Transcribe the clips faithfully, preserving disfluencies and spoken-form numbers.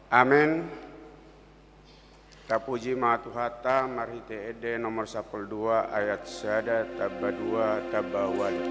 Amen. Tapuji ma Tuhanta marhite ende nomor sampulu dua ayat sada tamba dua tamba ualu.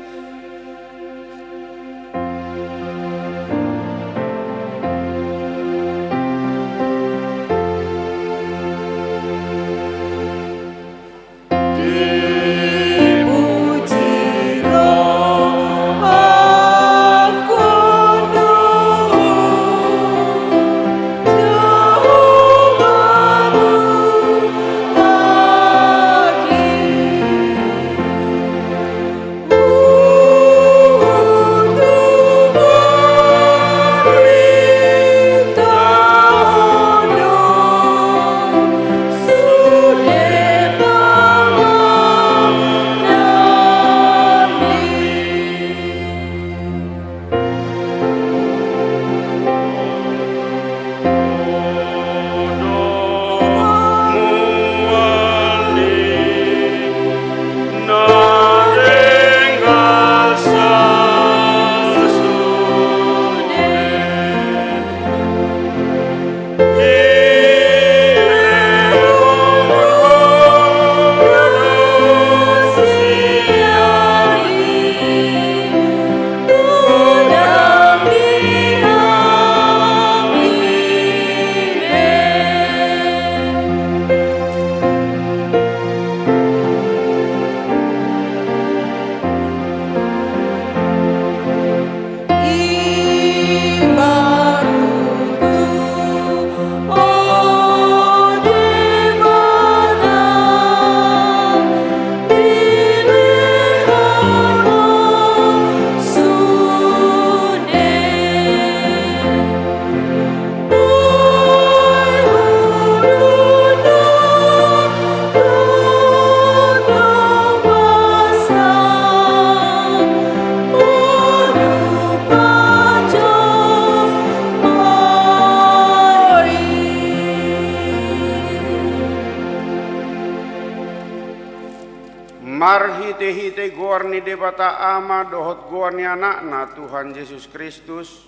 Marhitehite goar ni Debata Ama dohot goar ni Anakna Tuhan Jesus Kristus,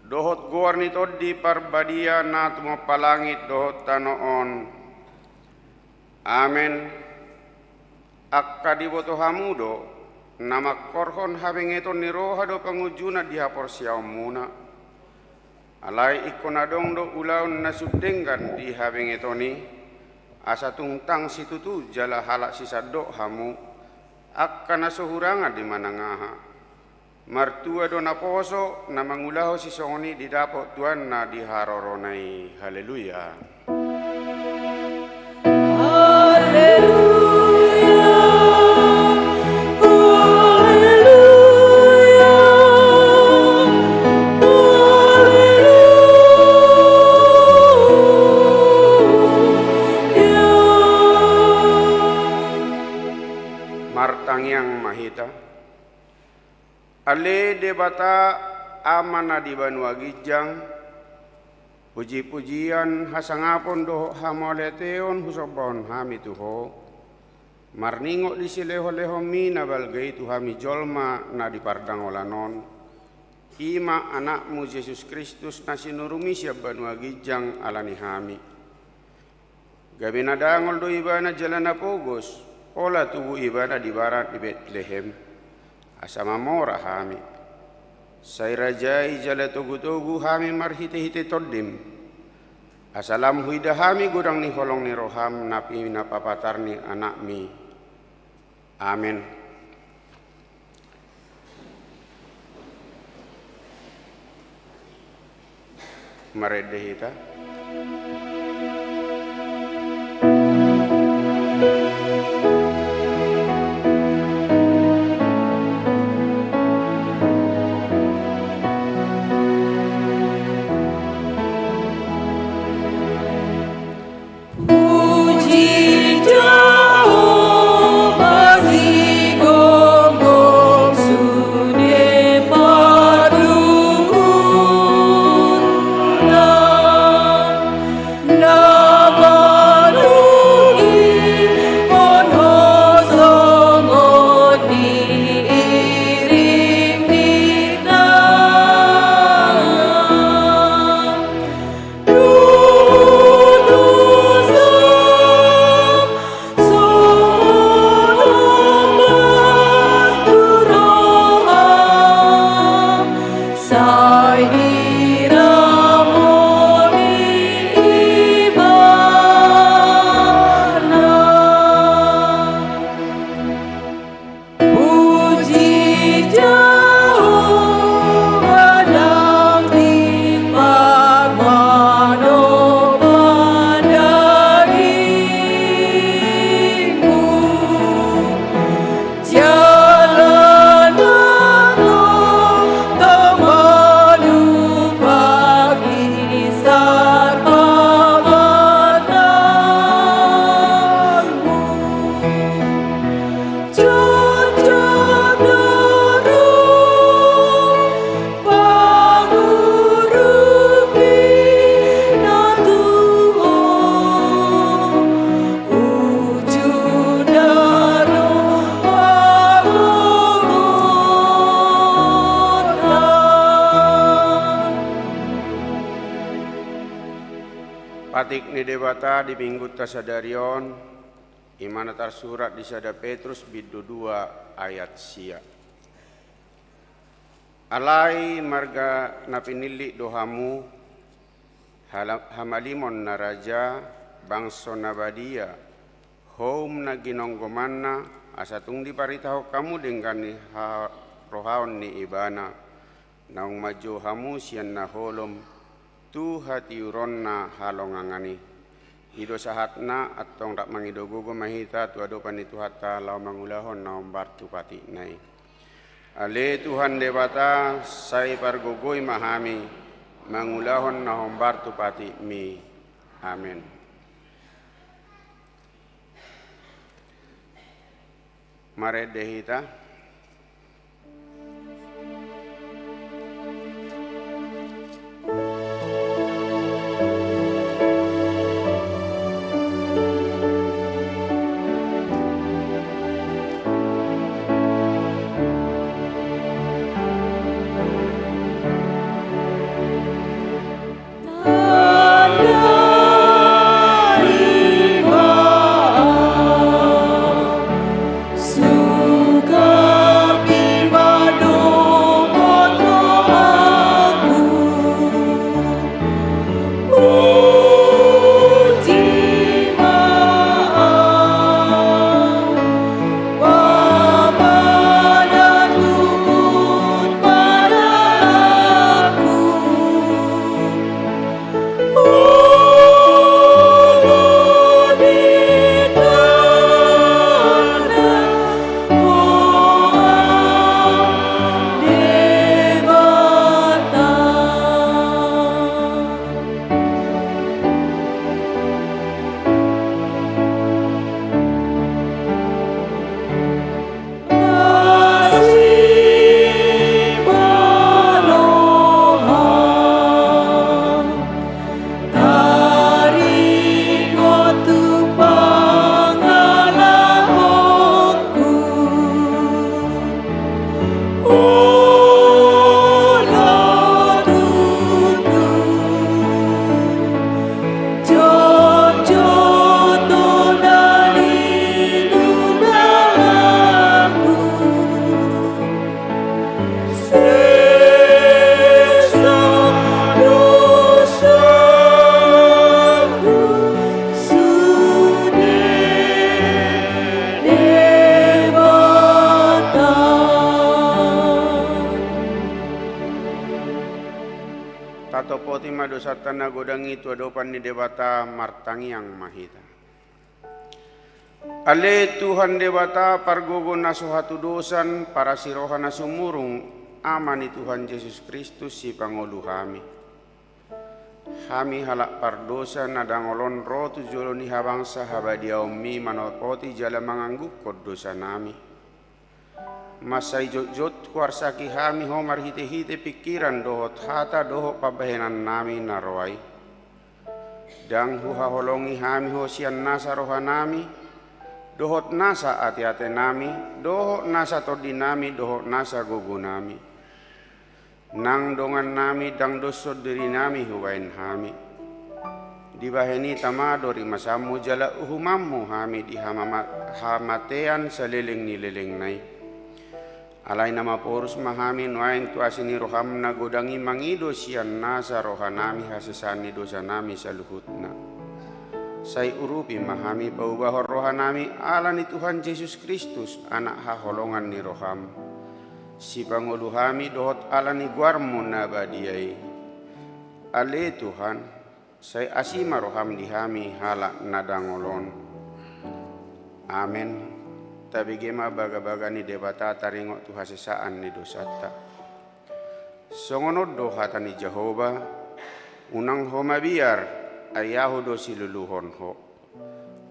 dohot goar ni Tondi Parbadia na tumompa langit dohot tano on. Amen. Angka diboto hamu do, na mangkorhon habengeton ni roha do pangunjunan di haporseaonmuna. Alai ingkon adong do ulaon na sun denggan di habengeton i, asa tung tang situtu jala halak sisandok hamu, angka na so hurangan di manang aha. Martua do naposo na mangulahon sisongon i didapot tuanna di harorona i. Haleluya. Haleluya. Haleluya. Haleluya. Martangiang ma hita. Ale Debata, Ama na di banua ginjang, pujipujian, hasangapon dohot hamauliateon husombahon hami tu Ho, marningot di silehonlehonMi na balga i tu hami jolma na di pardangolan on, i ma AnakMu Jesus Kristus na sinurumMi sian banua ginjang ala ni hami. Gabe na dangol do Ibana jala na pogos, pola tubu Ibana di barat di Betlehem, asa mamora hami. Sai rajai jala togutogu hami marhitehite TondiM, asa lam huida hami godang ni holong ni rohaM na pinapatar ni AnakMi. Amen. Marende hita. Puji Jahowa, sigomgom sude paduhutna. Patik ni Debata di Minggunta sadari on, i ma na tarsurat di sada Petrus bindu dua ayat sia. Alai marga na pinillit do hamu, hala-, hamalimon na raja, bangso na badia, houm na ginonggomonna, asa tung diparitahon hamu denggan ni ha-, rohaon ni Ibana, naung manjou hamu sian na holom tu hatiuronna halongangan i. I do sahatna, antong rap mangido gogo ma hita tu adopan ni Tuhanta laho mangulahon na hombar tu patikna i. Ale Tuhan Debata, sai pargogoi ma hami mangulahon na hombar tu patikmi. Amen. Marende hita. Tatopoti ma dosanta na godang i tu adopan ni Debata, martangiang ma hita. Ale Tuhan Debata, pargogo na so hatudosan, parasi roha na sumurung, Ama ni Tuhan Jesus Kristus, sipangolu hami. Hami halak pardosa na dangol on ro tu jolo ni habangsa habadiaonmi manopoti jala manganggukkon dosanami. Mansai jotjot huarsaki hami ho marhitehite pingkiran dohot hata dohot pambahenannami na roa i. Ndang huhaholongi hami ho sian nasa rohanami, dohot nasa ateatenami, dohot nasa tondinami, dohot nasa gogonami. Nang dongannami ndang doshon dirinami hubahen hami. Dibahen i tama do rimasanmu jala uhumanmu hami di hamama-, hamatean saleleng ni lelengna i. Alai na maporus ma hami nuaeng tu asi ni roham na godang i mangido sian nasa rohanami hasesaan ni dosanami saluhutna. Sai urupi ma hami paubahon rohanami ala ni Tuhan Jesus Kristus, Anak haholongan ni roham. Sipangolu hami dohot ala ni goarmu na badia i. Ale Tuhan, sai asi ma roham di hami halak na dangol on. Amen. Tabege ma bagabaga ni Debata taringot tu hasesaan ni dosanta. Songon on do hata ni Jahowa, unang ho mabiar, ai ahu do siluluhon ho.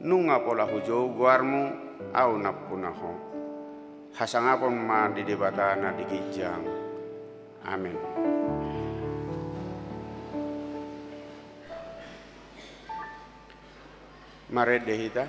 Nunga pola hujou goarmu, ahu nampuna ho. Hasangapon ma di Debata na di ginjang. Amen. Marende hita.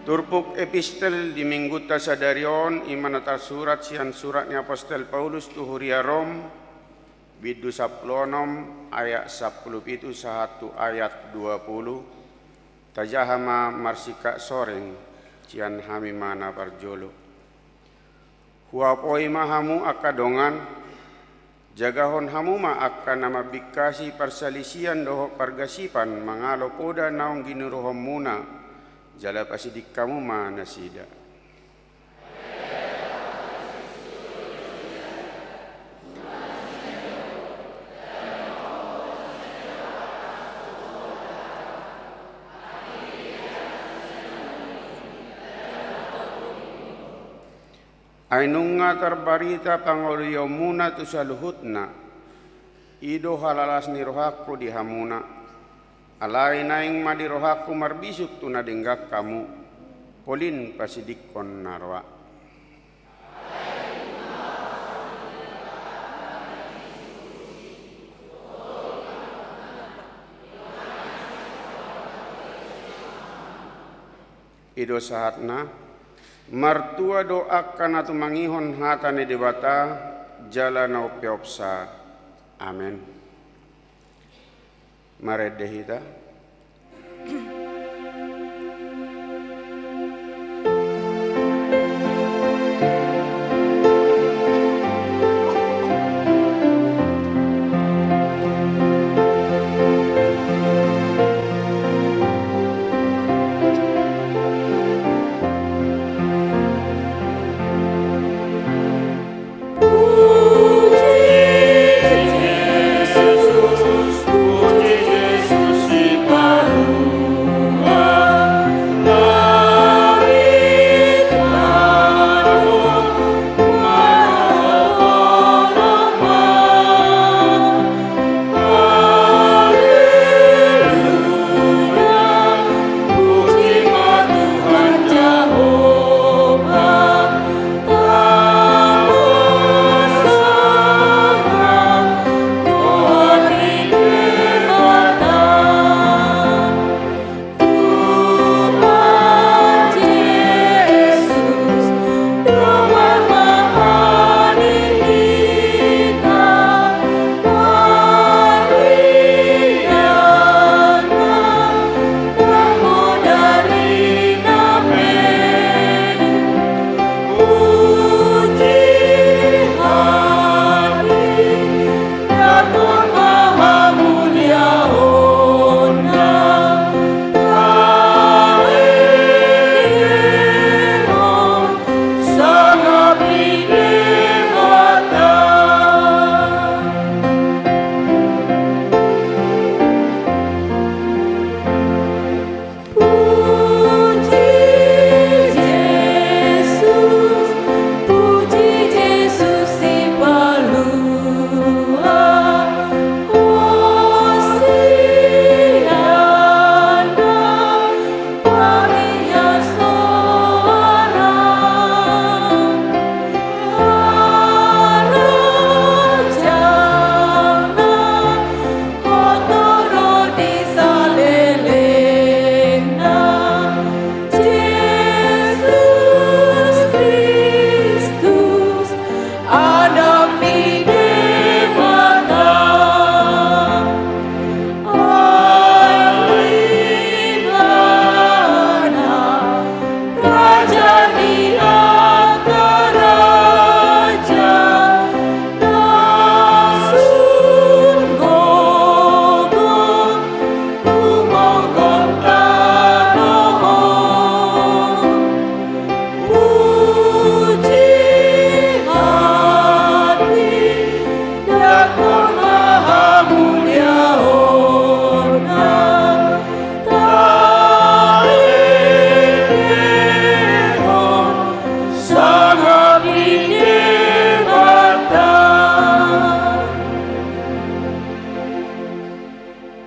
Turpuk epistel di minggunta sadari on i ma na tarsurat sian surat ni apostel Paulus tu huria Rom, bindu sampulu onom, ayat sampulu pitu sahat tu ayat dua pulu. Tajaha ma marsingkat soreng, sian hami ma na parjolo. Huapoi ma hamu angka dongan, jagahon hamu ma angka na mambingkasi parsalisian dohot pargasipan mangalo poda naung ginuruhonmuna, jala pasiding hamu ma nasida. Ai nunga tarbarita pangolihonmuna tu saluhutna, i do halalas ni rohangku di hamuna. Alai naeng ma di rohangku marbisuk tu na denggan hamu, polin pasidingkon na roa. I do sahatna, martua do angka na tumangihon hata ni Debata jala na umpeopsa. Amen. Marende hita.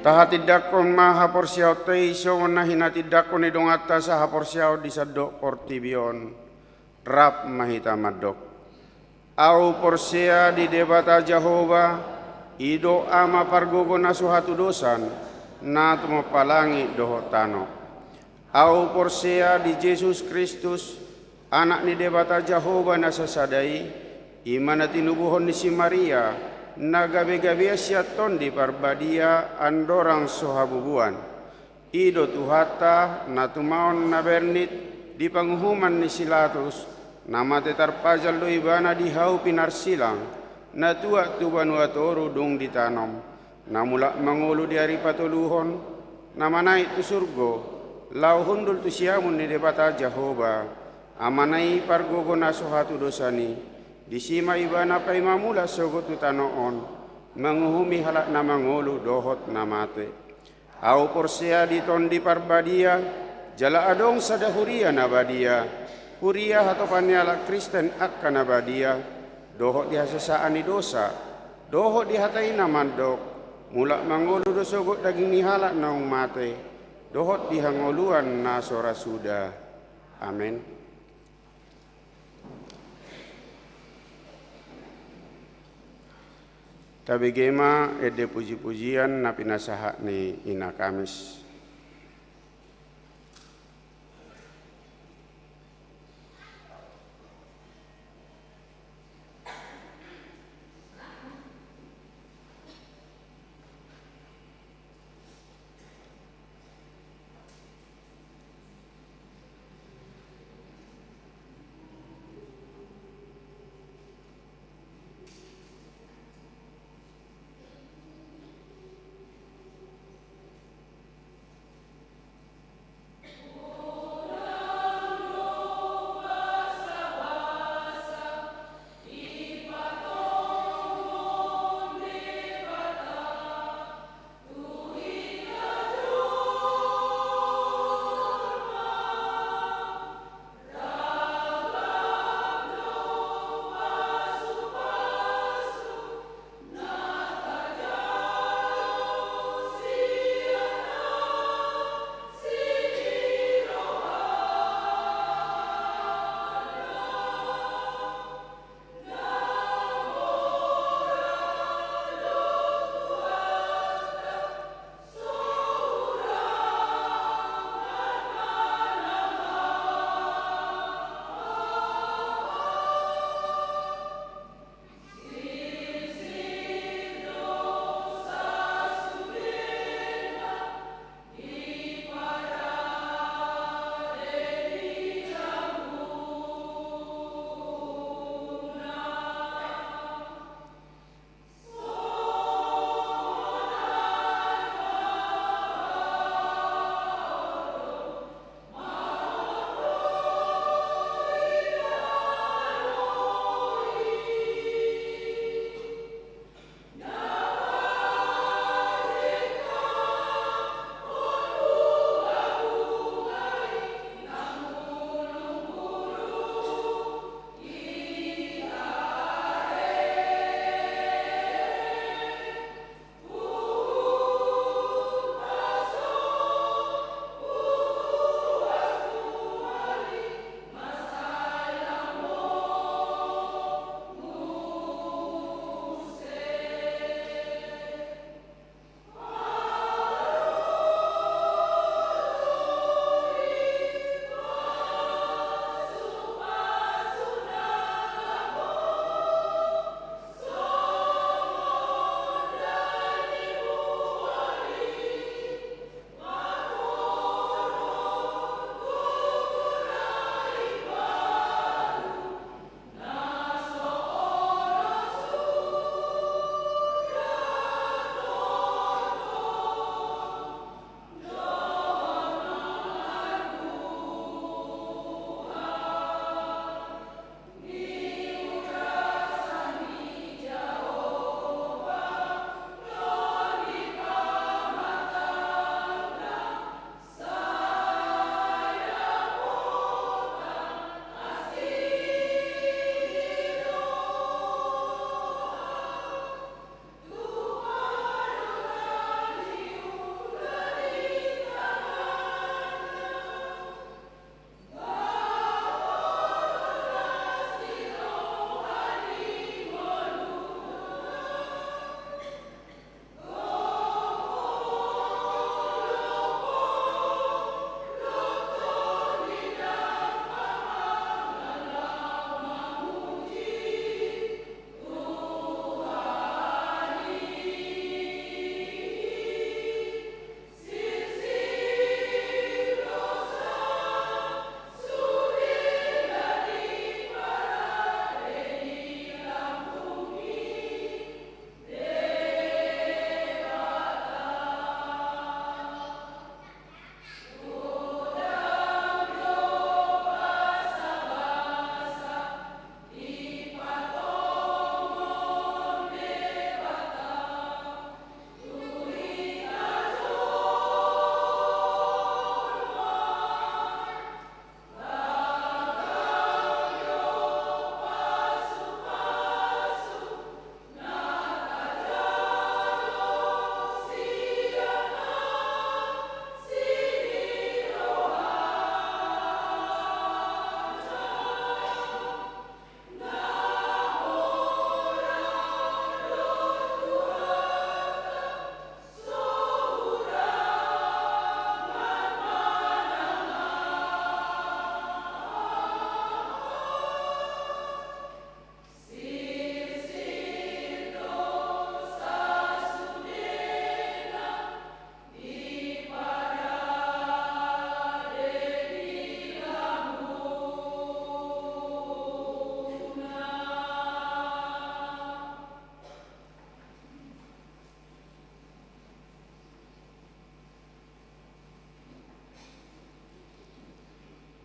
Tahatindangkon ma haporseaonta i songon na hinatindangkon ni donganta sahaporseaon di sandok portibi on. Rap ma hita mandok. Ahu porsea di Debata Jahowa, i do Ama pargogo na so hatudosan, na tumompa langit dohot tano. Ahu porsea di Jesus Kristus, Anak ni Debata Jahowa na sasada i, i ma na tinubuhon ni si Maria, na gabe-gabean sian Tondi Parbadia andorang so habubuan. I do Tuhanta, na tumaon na bernit di panguhuman ni si Latus, na mate tarpajal do ibana di hau pinarsilang, na tuat tu banua toru dung ditanom, na mulak mangolu di ari patoluhon, na manaek tu surgo, laho hundul tu siamun ni Debata Jahowa, Amana i pargogo na so hatudosan i, disi ma ibana paima mulak sogot tu tano on, manguhumi halak na mangolu dohot na mate. Ahu porsea di Tondi Parbadia, jala adong sada huria na badia, huria hatopan ni halak Kristen angka na badia, dohot di hasesaan ni dosa, dohot di hata i na mandok, mulak mangolu do sogot daging ni halak naung mate, dohot di hangoluan na so ra suda. Amen. Tabege ma ende puji-pujian na pinasahat ni Ina Kamis.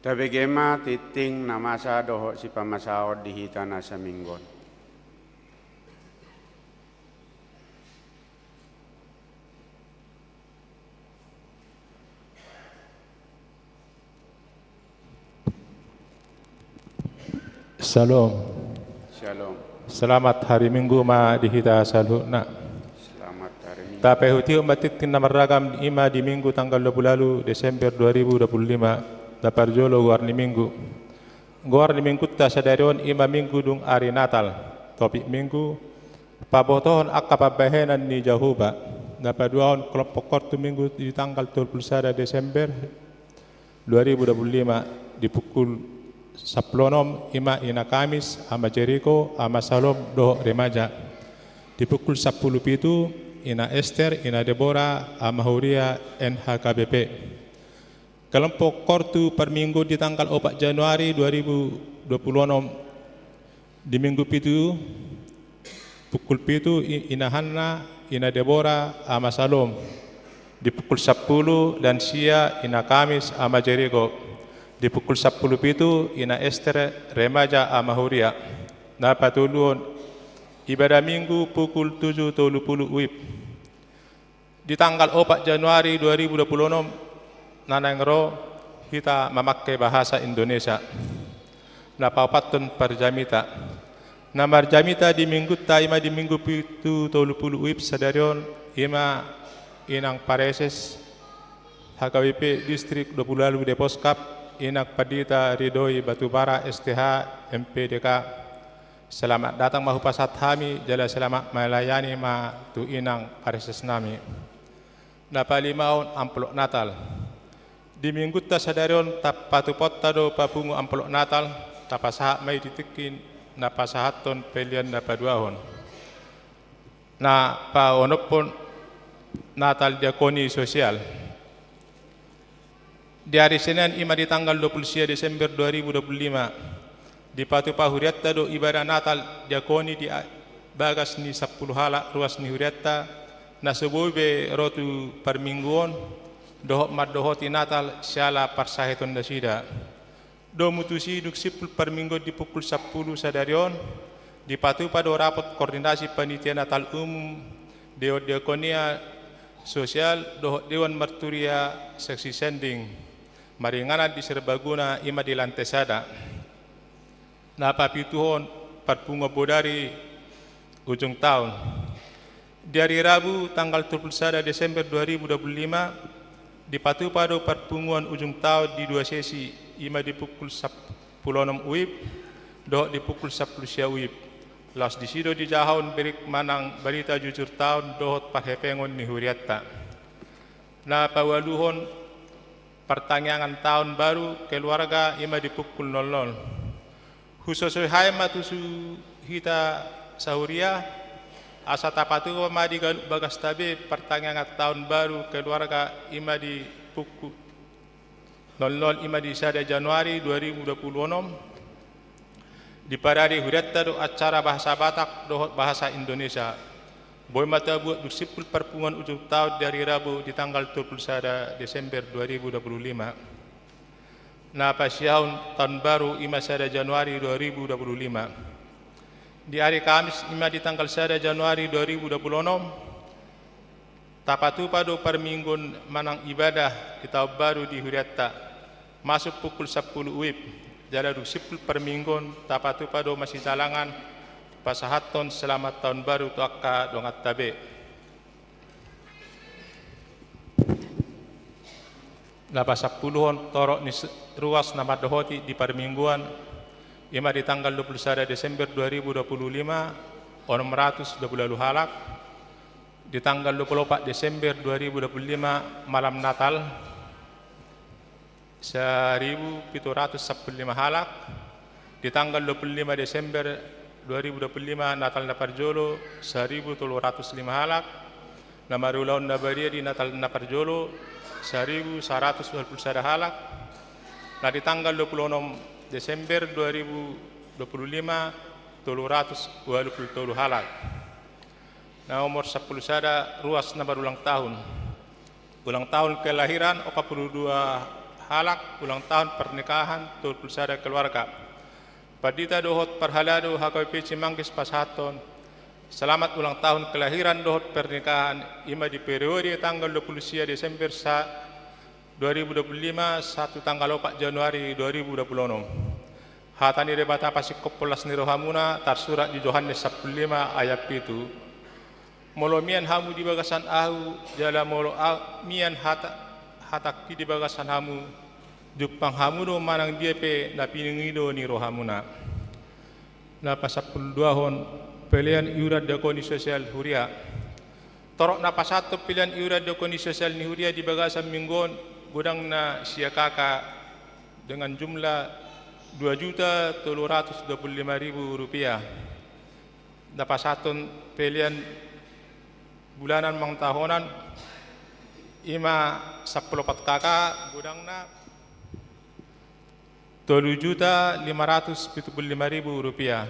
Tabege ma tingting na masa dohot sipamasaon di hita na saminggu on. Syalom. Syalom. Selamat hari Minggu ma di hita saluhutna. Selamat hari Minggu. Tapaihutihut ma tingting na marragam i ma di Minggu tanggal dua puluh ualu Desember dua ribu dua puluh lima. Na parjolo goar ni Minggu. Goar ni Minggunta sadari on i ma Minggu dung ari Natal. Topik Minggu, pabotohon angka pambahenan ni Jahowa. Na paduahon kelompok kortu Minggu di tanggal tolu puluh sada Desember dua ribu dua puluh lima di pukul sampulu onom i ma Ina Kamis, Ama Jeriko, Ama Salom dohot remaja. Di pukul sampulu pitu Ina Ester, Ina Debora, Ama Huria, N H K B P. Kelompok kortu parmingguon di tanggal opat Januari dua ribu dua puluh onom di Minggu pitu, pukul pitu i-, Ina Hanna, Ina Debora, Ama Salom. Di pukul sampulu dan sia Ina Kamis, Ama Jeriko. Di pukul sampulu pitu Ina Ester, remaja, Ama Huria. Na patoluhon ibadah Minggu pukul tujuh tolu puluh WIB. Di tanggal opat Januari dua ribu dua puluh onom na naeng ro hita mamangke bahasa Indonesia. Na paopathon parjamita. Na marjamita di Minggunta i ma di Minggu pitu tolu puluh WIB sadari on i ma Inang Pareses H K B P Distrik dua puluh ualu Deposkap, Inang Pandita Ridoi Batubara S T H M P D K. Selamat datang ma hupasahat hami, jala selamat melayani ma tu Inang Pareses nami. Na palimahon amplop Natal. Di Minggunta sadari on tapatupaonta do papungu amplop Natal, tapasahat ma i di tingki na pasahathon pelean na paduahon. Na paonomhon Natal Diakoni Sosial. Di ari Senen i ma di tanggal dua puluh sia Desember dua ribu dua puluh lima, dipatupa hurianta do ibadah Natal Diakoni di a-, bagas ni sampulu halak ruas ni hurianta, na so boi be ro tu parmingguon, dohot mandohoti Natal siala parsahiton nasida. Domu tusi dung simpul parmingguon di pukul sampulu sadari on, dipatupa do rapot koordinasi panitia Natal umum, Dewan Diakonia Sosial, dohot Dewan Marturia Saksi Sending. Maringanan di Serbaguna i ma di lantai sada. Na papituhon parpunguan bodari ujung taon. Di ari Rabu tanggal dua puluh sada Desember dua ribu dua puluh lima, dipatupa do parpunguan ujung taon di dua sesi, i ma di pukul sampulu onom WIB, dohot di pukul sampulu sia WIB. Laos disi do dijahahon berita manang barita jujur taon dohot parhepengon ni hurianta. Na paualuhon partangiangan taon baru keluarga i ma di pukul nol nol. Husosoi hami ma tusi hita sahuria, asa tapatupa ma di ganup bagasta be partangiangan taon baru keluarga i ma di pukul nol nol i ma di sada Januari dua ribu dua puluh onom. Diparade hurianta do acara bahasa Batak dohot bahasa Indonesia. Boi ma tabuat dung simpul parpunguan ujung taon di ari Rabu di tanggal dua puluh sada Desember dua ribu dua puluh lima. Na pasiahon taon baru i ma sada Januari dua ribu dua puluh lima. Di ari Kamis i ma di tanggal sada Januari dua ribu dua puluh onom, tapatupa do parmingguon manang ibadah di taon baru di hurianta. Masuk pukul sampulu WIB, jala dung simpul parmingguon tapatupa do masijalangan pasahathon selamat taon baru tu angka donganta be. Na pasampuluhon torop ni s-, ruas na mandohoti di parmingguan, i ma di tanggal dua puluh sada Desember dua ribu dua puluh lima, onom ratus dua puluh ualu halak. Di tanggal dua puluh opat Desember dua ribu dua puluh lima, malam Natal, saribu pitu ratus sampulu lima halak. Di tanggal dua puluh lima Desember dua ribu dua puluh lima, Natal na parjolo, saribu tolu ratus lima halak. Na marulaon na badia di Natal na parjolo, saribu saratus ualu pulu sada halak. Na di tanggal dua puluh onom Desember dua ribu dua puluh lima, tolu ratus ualu pulu tolu halak. Na nomor sampulu sada ruas na marulang tahun. Ulang tahun kelahiran opat pulu dua Halak ulang tahun pernikahan tolu pulu sada keluarga. Pandita dohot parhalado H K B P Cimanggis pasahathon selamat ulang tahun kelahiran dohot pernikahan, i ma di periode tanggal dua pulu sia Desember sa-, dua ribu dua pulu lima sahat tu tanggal opat Januari dua ribu dua pulu onom. Hata ni Debata pasingkophon las ni rohamuna, tarsurat di Johannes sampulu lima ayat pitu. Molo mian hamu di bagasan ahu, jala molo a-, mian hata-, hatangki di bagasan hamu, jumpang hamu do manang dia pe na pinangido ni rohamuna. Na pasampuluduahon, pelean iuran diakoni sosial huria. Torop na pasahathon pelean iuran diakoni sosial ni huria di bagasan minggu on, godangna sia K K dengan jumlah dua juta tolu ratus dua puluh lima ribu rupiah. Na pasahathon pelean bulanan manang tahonan, i ma sampulu opat K K, godangna tolu juta lima ratus pitu pulu lima ribu rupiah.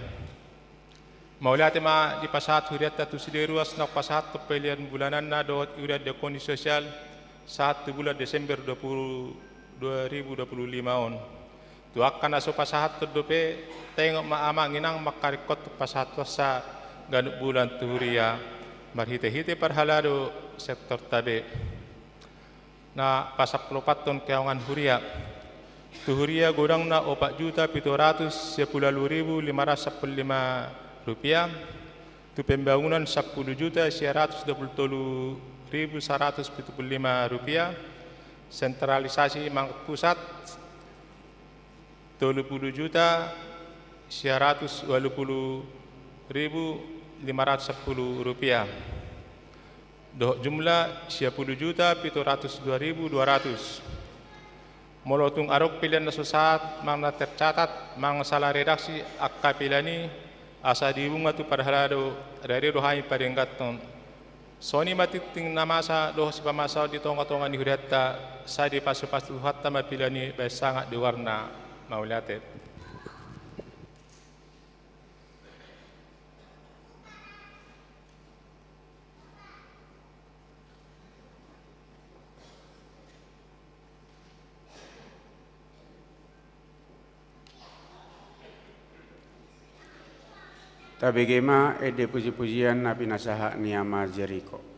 Mauliate ma dipasahat hurianta tu sude ruas na pasahathon pelean bulananna dohot iuran diakoni sosial sahat tu bulan Desember dua pulu, dua ribu dua pulu lima on. Tu angka na so pasahathon dope, taingot ma amang inang mangkaringkothon pasahathonsa ganup bulan tu huria, marhitehite parhalado sektorta be. Na pasampuluopathon, keongan huria. Tu huria godangna opat juta pitu ratus sia pulu ualu ribu lima ratus sampulu lima rupiah, tu pembangunan sampulu juta sia ratus dua pulu tolu ribu saratus pitu pulu lima rupiah, sentralisasi manang pusat tolu pulu juta sia ratus ualu pulu ribu lima ratus sampulu rupiah. Dohot jumlah sia pulu juta pitu ratus dua ribu dua ratus. Molo tung adong pelean na so sahat manang na tercatat manang sala redaksi angka pelean i, asa dihubungi tu parhalado, rade do hami padengganhon. Songon i ma tingting na masa dohot sipamasaon di tongatonga ni hurianta, sai dipasupasu Tuhanta ma pelean i bahen sangap di goarna. Mauliate. Tabege ma ende pujipujian na pinasahat ni ama Jeriko.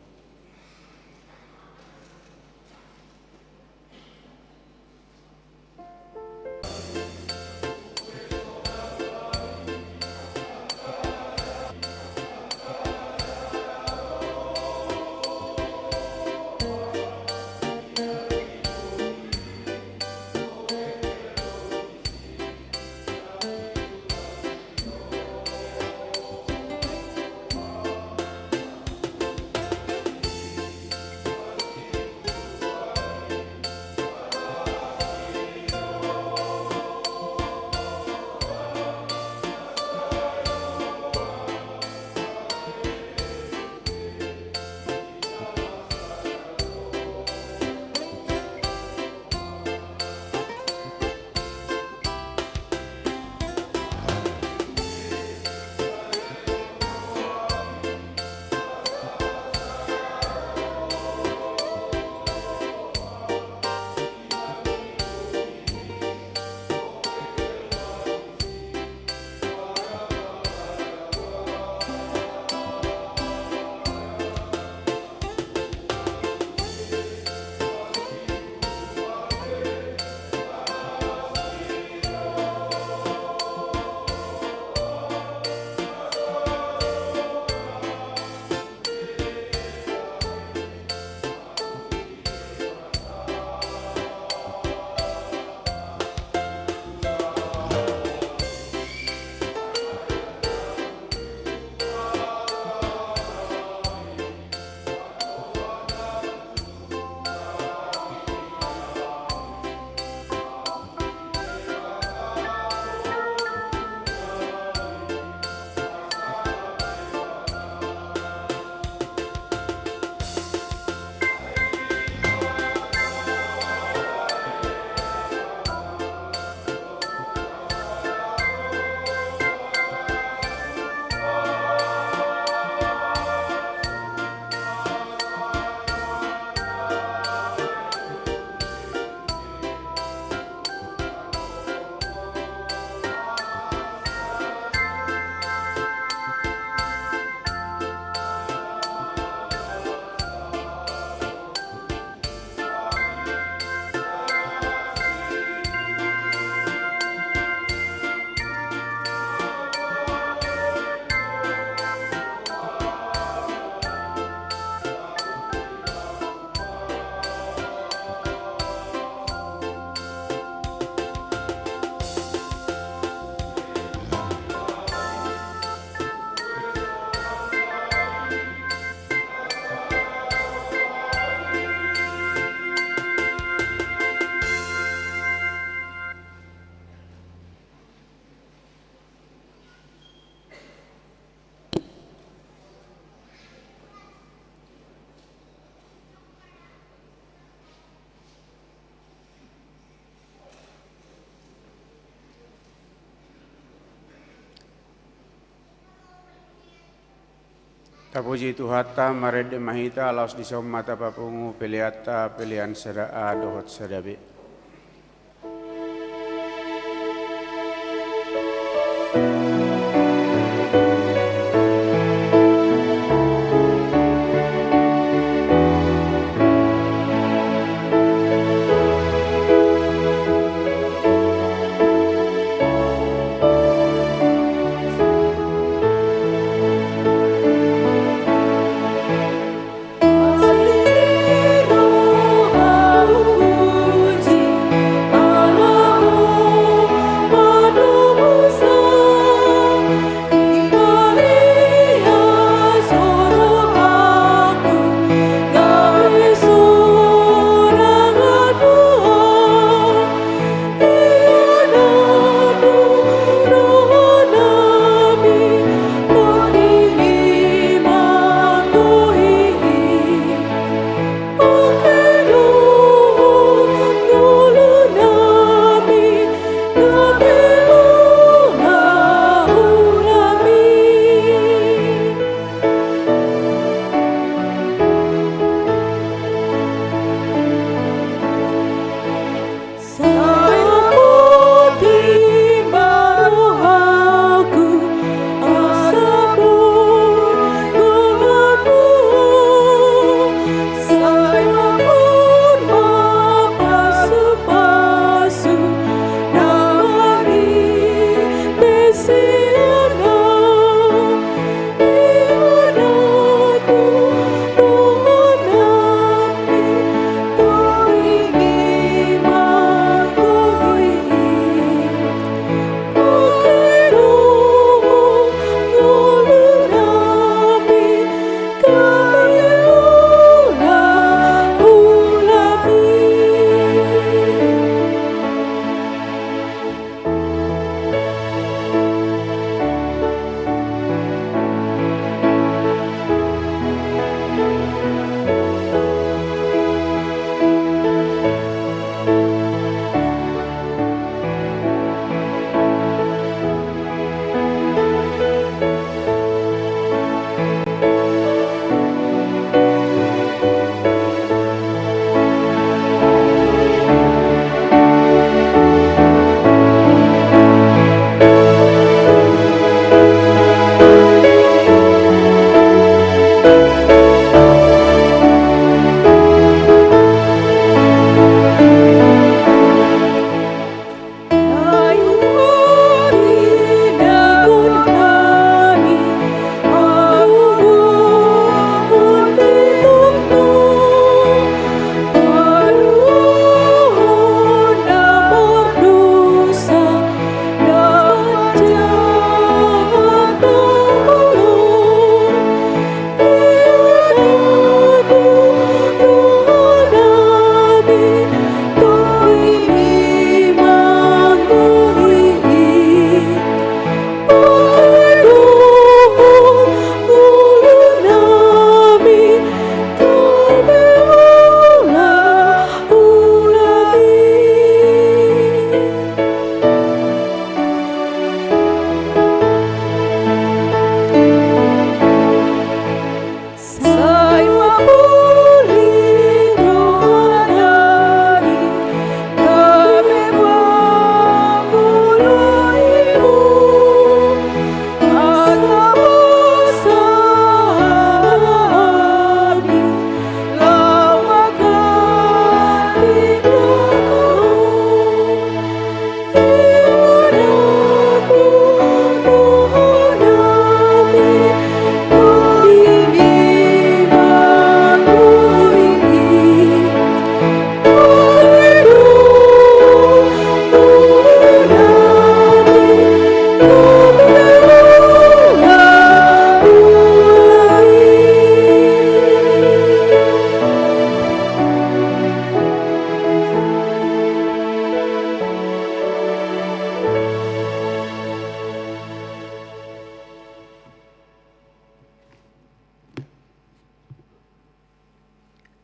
Tapuji Tuhanta, marende ma hita, laos disi ma tapapungu peleanta, pelean sada A dohot sada B.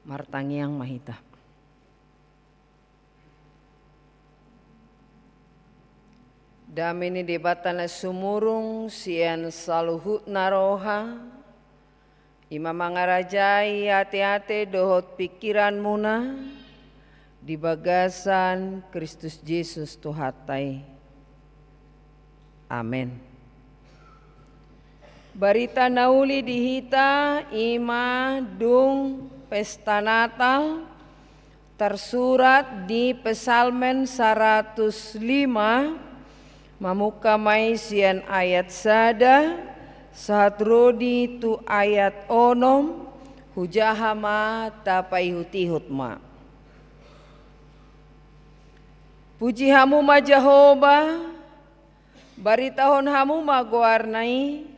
Martangiang ma hita. Dame ni Debata na sumurung sian saluhutna roha, I ma mangarajai ateate dohot pingkiranmuna di bagasan Kristus Jesus Tuhanta i. Amen. Barita na uli di hita i ma dung pesta Natal, tarsurat di Psalmen saratus lima, mamungka ma i sian ayat sada sahat ro di tu ayat onom, hujaha ma tapaihut-ihut ma. Puji hamu ma Jahowa, baritahon hamu ma goarna i,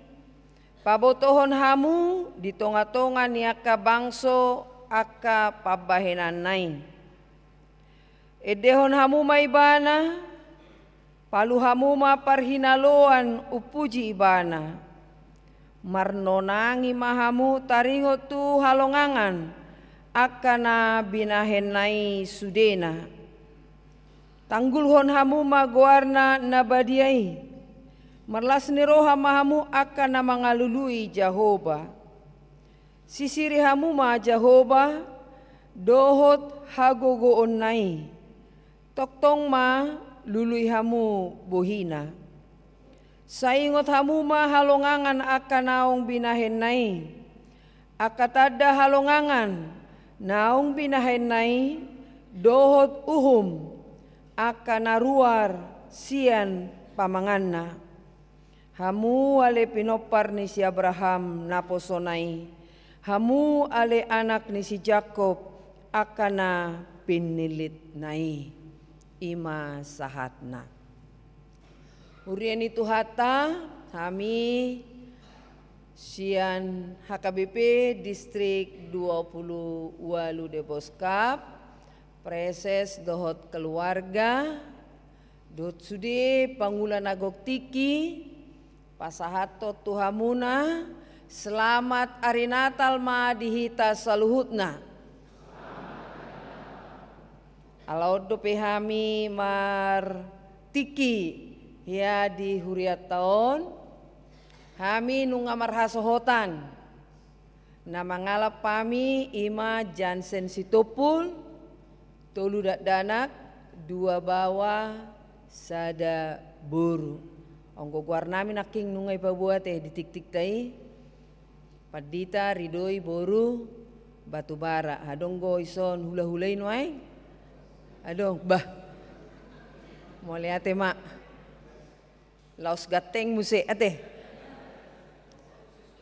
pabotohon hamu di tonga-tonga ni angka bangso angka pambahenanna i. Endehon hamu ma ibana, palu hamu ma parhinaloan umpuji ibana. Marnonangi ma hamu taringot tu halongangan angka na binahenna i sudena. Tanggulhon hamu ma goarna na badia i. Marlas ni roha ma hamu angka na mangalului Jahowa. Sisiri hamu ma Jahowa dohot hagogoonna i. Tongtong ma lului hamu bohina. Sai ingot hamu ma halongangan angka naung binahenna i. Angka tanda halongangan naung binahenna i dohot uhum angka na ruar sian pamanganna. Hamu ale pinompar ni si Abraham naposona i, hamu ale anak ni si Jakob angka na pinillitna i. I ma sahatna. Huria ni Tuhanta, hami sian H K B P Distrik dua pulu ualu Deboskap, preses dohot keluarga, dohot sude pangula na gok tingki, pasahathon tu hamuna, selamat ari Natal ma di hita saluhutna. Ala on dope hami martingki hea di hurianta on, hami nunga marhasohotan. Na mangalap hami i ma Jansen Sitompul, tolu dakdanak, dua baoa, sada boru. Anggo goarnami nangkin nunga ipaboa ate di tiktikta i. Pandita Ridoi boru Batubara. Adong do ison hulahula i nuaeng? Adong, bah. Mauliate ma. Laos ganteng muse ate.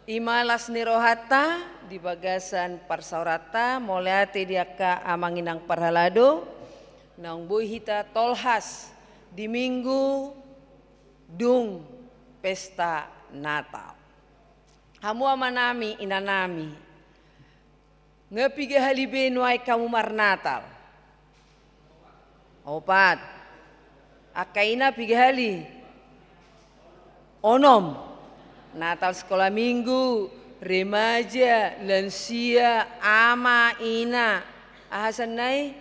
I ma las ni rohanta di bagasan parsaoranta, mauliate di angka amang inang parhalado, naung boi hita tolhas di Minggu dung pesta Natal. Hamu amanami, inanami, nga piga hali be nuaeng hamu marnatal? Opat. Angka ina piga hali? Onom. Natal sekolah minggu, remaja, lansia, ama, ina. Aha sian nai?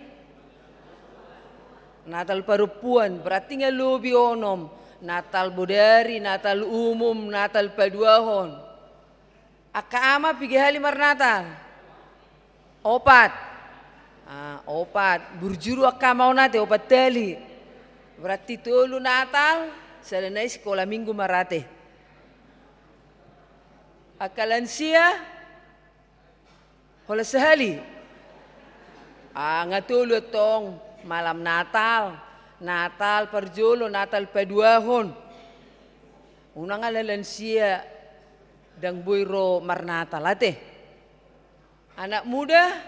Natal parompuan, berarti nga lobi onom. Natal bodari, Natal umum, Natal paduahon. Angka ama piga hali marnatal? Opat. Ah, opat. Burjuru angka ama on ate, opat hali. Berarti tolu Natal, sada nai sekolah minggu ma ra ate. Angka lansia, holan sahali. Ah, nga tolu antong, malam Natal, Natal parjolo, Natal paduahon. Unang ala lansia ndang boi ro marnatal ate. Anak muda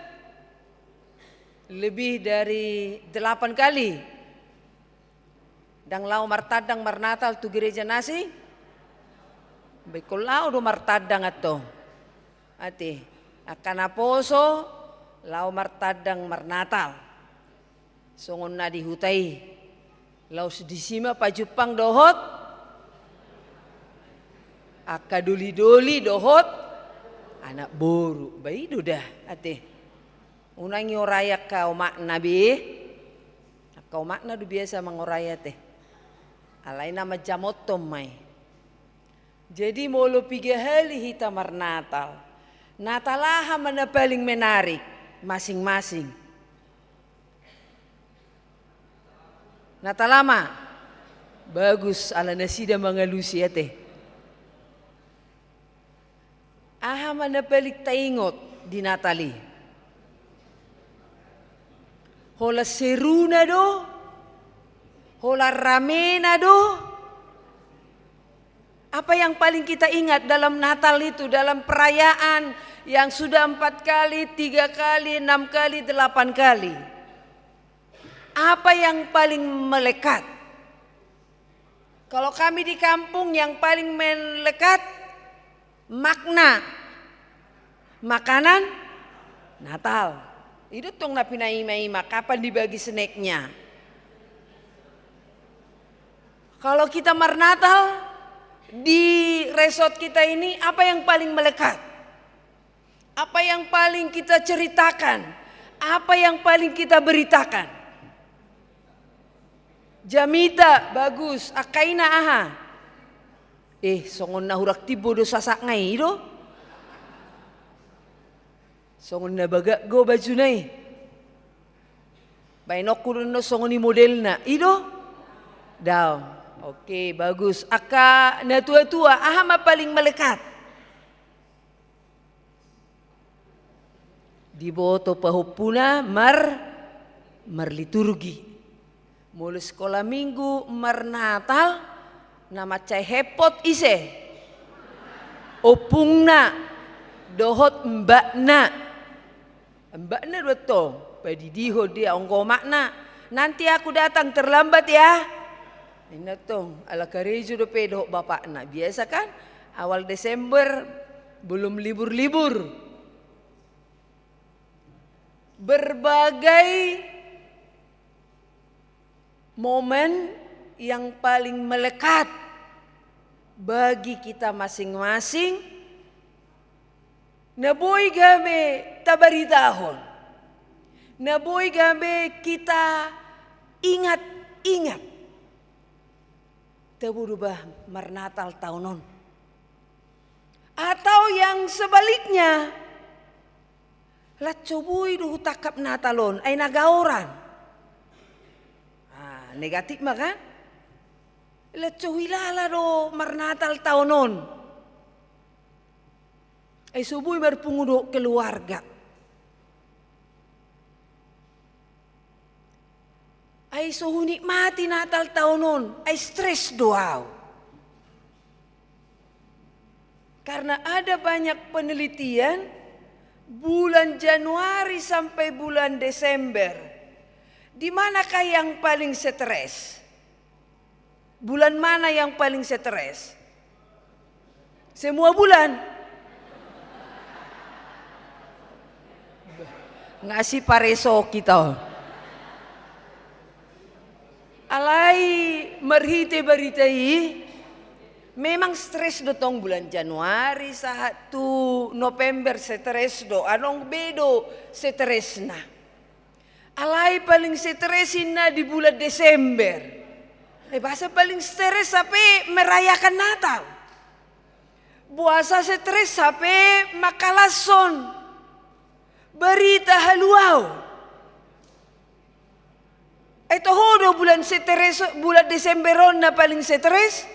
lebih dari delapan kali ndang laho martandang marnatal tu gereja nasi. Ba ingkon laho do martandang antong. Ate, angka naposo laho martandang marnatal. Songon na di huta i, laos disi ma pajumpang dohot angka doli-doli dohot anak boru. Ba i do da ate. Unang iorai angka omakna be. Angka omakna do biasa mangorai ate. Alai na manjamothon ma i. Jadi molo piga hali hita marnatal, Natal aha ma na paling menarik masing-masing? Natal aha ma? Bagus, ala nasida mangalusi ate. Aha ma na paling taingot di Natal i? Holan seruna do? Holan ramena do? Apa yang paling kita ingat dalam Natal itu, dalam perayaan yang sudah empat kali, tiga kali, enam kali, delapan kali? Apa yang paling melekat? Kalau kami di kampung, yang paling melekat makna makanan Natal. I do tong na pinaima-ima, kapan dibagi snacknya. Kalau kita marnatal di resort kita ini, apa yang paling melekat? Apa yang paling kita ceritakan? Apa yang paling kita beritakan? Jamita, bagus. Angka ina, aha? Eh, songon na hurang timbo do sasakna i do. Songon na bagak do bajuna i. Baenonku do songon i modelna i do. Daong. Oke, bagus. Angka na tua-tua, aha ma paling melekat? Diboto pahompuna mar-, marliturgi. Molo sikola minggu marnatal, na mansai hepot ise? Ompungna dohot mbakna. Mbakna do tong, padidihon dia anggo omakna. Nanti aku datang terlambat ya. Inna tong, ala karejo dope dohot bapakna. Biasa kan, awal Desember belum libur-libur. Berbagai momen yang paling melekat bagi kita masing-masing, na boi gabe tabaritahon, na boi gabe kita ingat-ingat. Tabo do bah marnatal taon on. Atau yang sebaliknya, lan so boi do hutangkap Natal on, ai na gaoran. Ah, negatif ma kan? Lan so huilala do marnatal taon on. Ai so boi marpungu dohot keluarga. Ai so hunikmati Natal taon on, ai stres do au. Karena ada banyak penelitian, bulan Januari sampai bulan Desember, di manakah yang paling stres? Bulan mana yang paling stres? Semua bulan. Nga sipareso hita on. Alai marhite barita i, memang stres do tong bulan Januari sahat tu November, stres do, adong be do stresna. Alai paling stres inna di bulan Desember. Eh, boasa paling stres? Hape merayakan Natal. Boasa stres? Hape mangkalashon barita haluaon. Eh, toho do bulan stres, bulan Desember on na paling stres?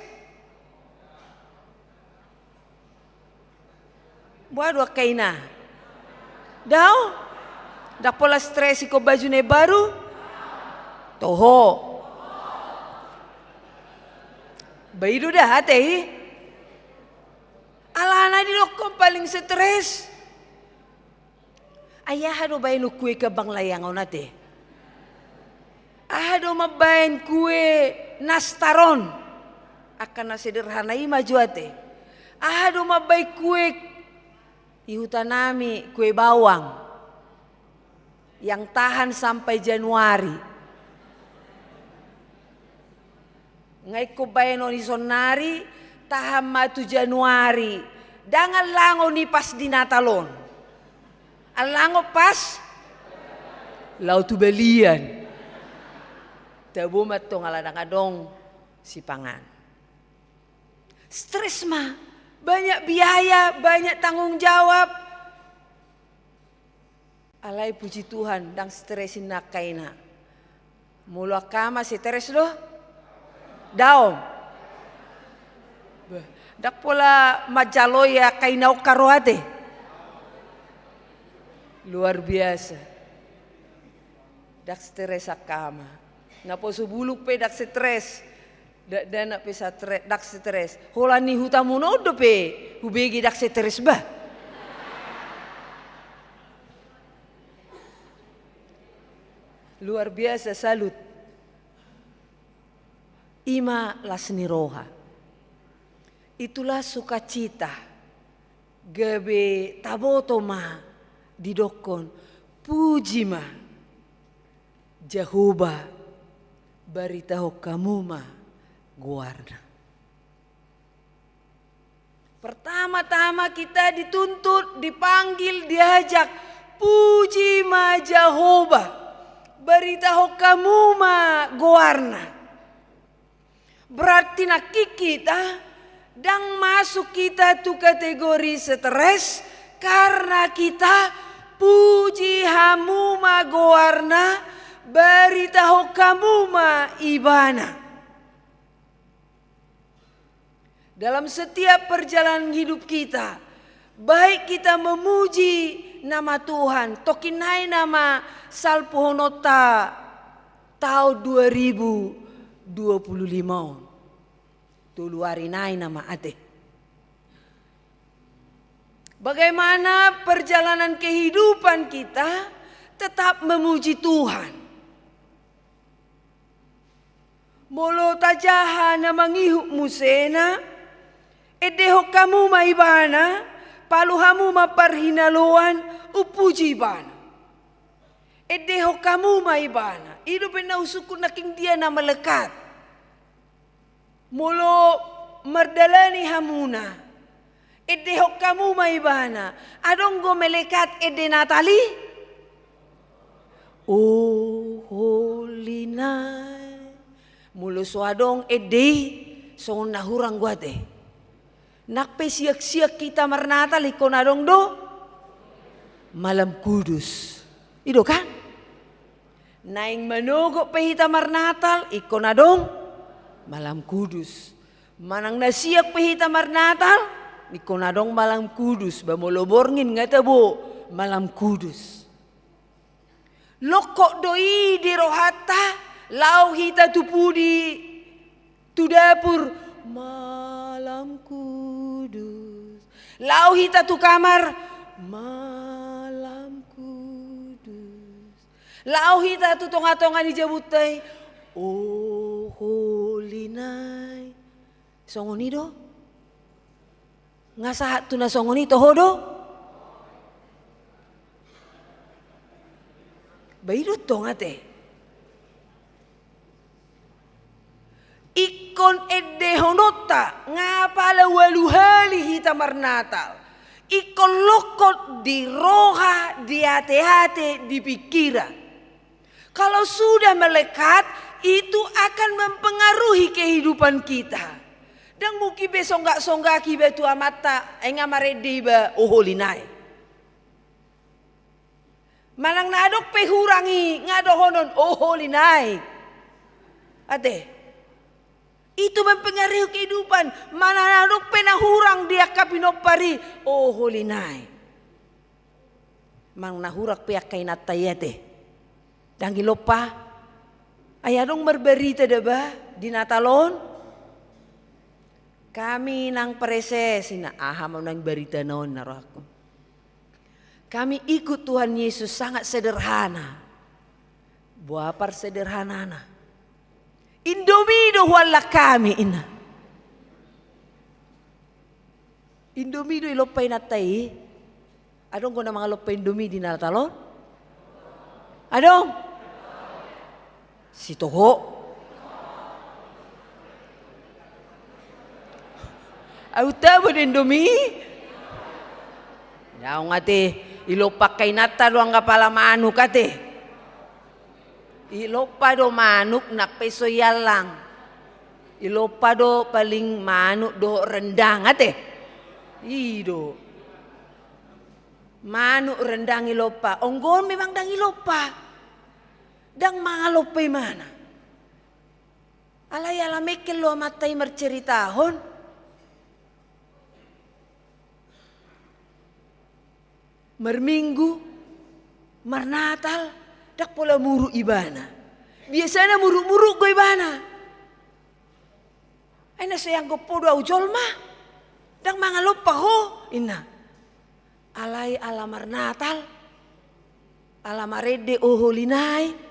Boha do angka ina? Dao? Ndang pola stres ingkon baju na imbaru? Toho. Ba i do da ate i. Alana didokkon paling stres. Ai aha do baenon kue kembang layang on ate? Aha do mambaen kue nastar on? Angka na sederhana i ma jo ate. Aha do mambaen kue i huta nami, kue bawang yang tahan sampai Januari? Nga ingkon baenon i saonari, tahan ma tu Januari. Ndang allangon i pas di Natal on. Allangon pas laho tu balian. Tabo ma tong ala ndang adong sipangan. Stres ma, banyak biaya, banyak tanggung jawab. Alai puji Tuhan, ndang stres inna angka ina. Molo angka ama stres do? Daong. Bah, ndang pola manjalo ia angka ina on haroa ate. Luar biasa. Ndang stres angka ama. Naposo bulung pe ndang stres. Dakdanak pe stres, ndang stres. Holan ni huta muna on dope hubege ndang stres bah. Luar biasa, salut. I ma las ni roha. Itulah sukacita. Gabe taboto ma didokkon, puji ma Jahowa, baritahon hamu ma goarna. Pertama-tama kita dituntut, dipanggil, diajak, puji ma Jahowa, baritahon hamu ma goarna. Berarti nangkin kita, ndang masuk kita tu kategori stres, karena kita puji hamu ma goarna, baritahon hamu ma ibana. Dalam setiap perjalanan hidup kita, baik kita memuji nama Tuhan, tongkin nai nama salpuhononta taon dua ribu dua puluh lima on. Tolu ari nai nama ate. Bagaimana perjalanan kehidupan kita tetap memuji Tuhan. Molo tajaha na mangihut musena, endehon hamu ma ibana, palu hamu ma parhinaloan, umpuji ibana. Endehon hamu ma ibana, i dope na husungkun nangkin dia na melekat. Molo mardalani hamuna, endehon hamu ma ibana, adong do melekat ende Natal i? O holy night. Molo so adong ende i, songon na hurang do ate. Nang pe siak-siak hita marnatal ingkon adong do malam kudus. I do kan? Naeng manogot pe hita marnatal ingkon adong malam kudus. Manang na siak pe hita marnatal ingkon adong malam kudus. Ba molo borngin nga tabo malam kudus. Longkot do i di rohanta, laho hita tu pudi, tu dapur, malam kudus. Laho hita tu kamar, malam kudus. Laho hita tu tonga-tonga ni jabunta i, o holy night. Songon i do? Nga sahat tu na songon i toho do? Ba i do tong ate. Ingkon endehononta, nga pala ualu hali hita marnatal. Ingkon longkot di roha, di ate-ate, di pikiran. Kalau sudah melekat, itu akan mempengaruhi kehidupan kita. Ndang mungkin be songgak-songgak iba tu amanta, ai nga marende iba, o holy night. Manang na adong pe hurang i, nga dohonon, o holy night. Ate. Itu mempengaruhi kehidupan. Manang na adong pe na hurang di angka pinompar i, o holy night. Manang na hurang pe angka inanta i ate. Ndang ilompa. Ai adong marbarita da ba di Natal on? Kami nang preses, inna, aha ma nang barita na on na rohangku. Kami ikut Tuhan Yesus sangat sederhana. Boha parsederhanana? Indomie do huallang hami, inna. Indomie do ilompa inanta i? Adong do na mangalompa Indomie di Natal on? Adong? Sitoho. Ahu tabo do Indomie? Daong ate, ilompa angka inanta do angka pala manuk ate. Ilompa do manuk nang pe so iallang. Ilompa do paling manuk dohot rendang ate. I do. Manuk rendang i lompa, onggo on memang ndang i lompa. Ndang mangalompa ibana. Alai ala mengkel do amanta i marceritahon. Marminggu, marnatal, ndang pola muruk ibana. Biasana muruk-muruk do ibana. Ai na so ianggo ho do au jolma, ndang mangalompa ho, inna. Alai ala marnatal, ala marende oho linai.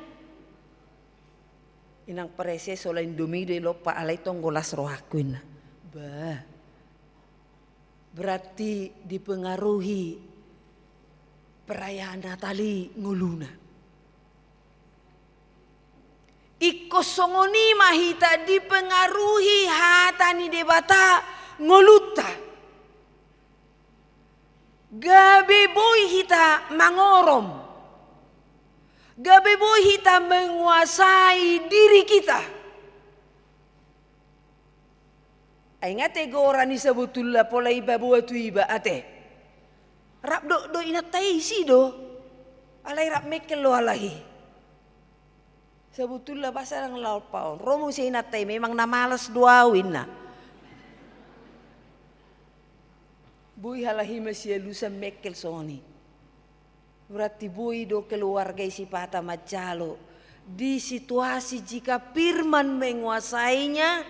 Inang parese, sola Indomie do i lompa, alai tong las rohangku, inna. Bah. Berarti dipengaruhi perayaan Natal i ngoluna. Ingkon songon i ma hita dipengaruhi hata ni Debata ngolunta. Gabe boi hita mangorom. Gabe boi hita menguasai diri kita. Ai nga tegoran i sabotulna pola iba boa tu iba ate. Rap do, do inanta i isi do. Alai rap mengkel do halak i. Sabotulna basa ndang laho paon. Ro muse inanta i, memang na malas do au, inna. Boi halak i masialusan mengkel songon i. Berarti boi do keluarga i sipata manjalo. Di situasi jika firman menguasainya,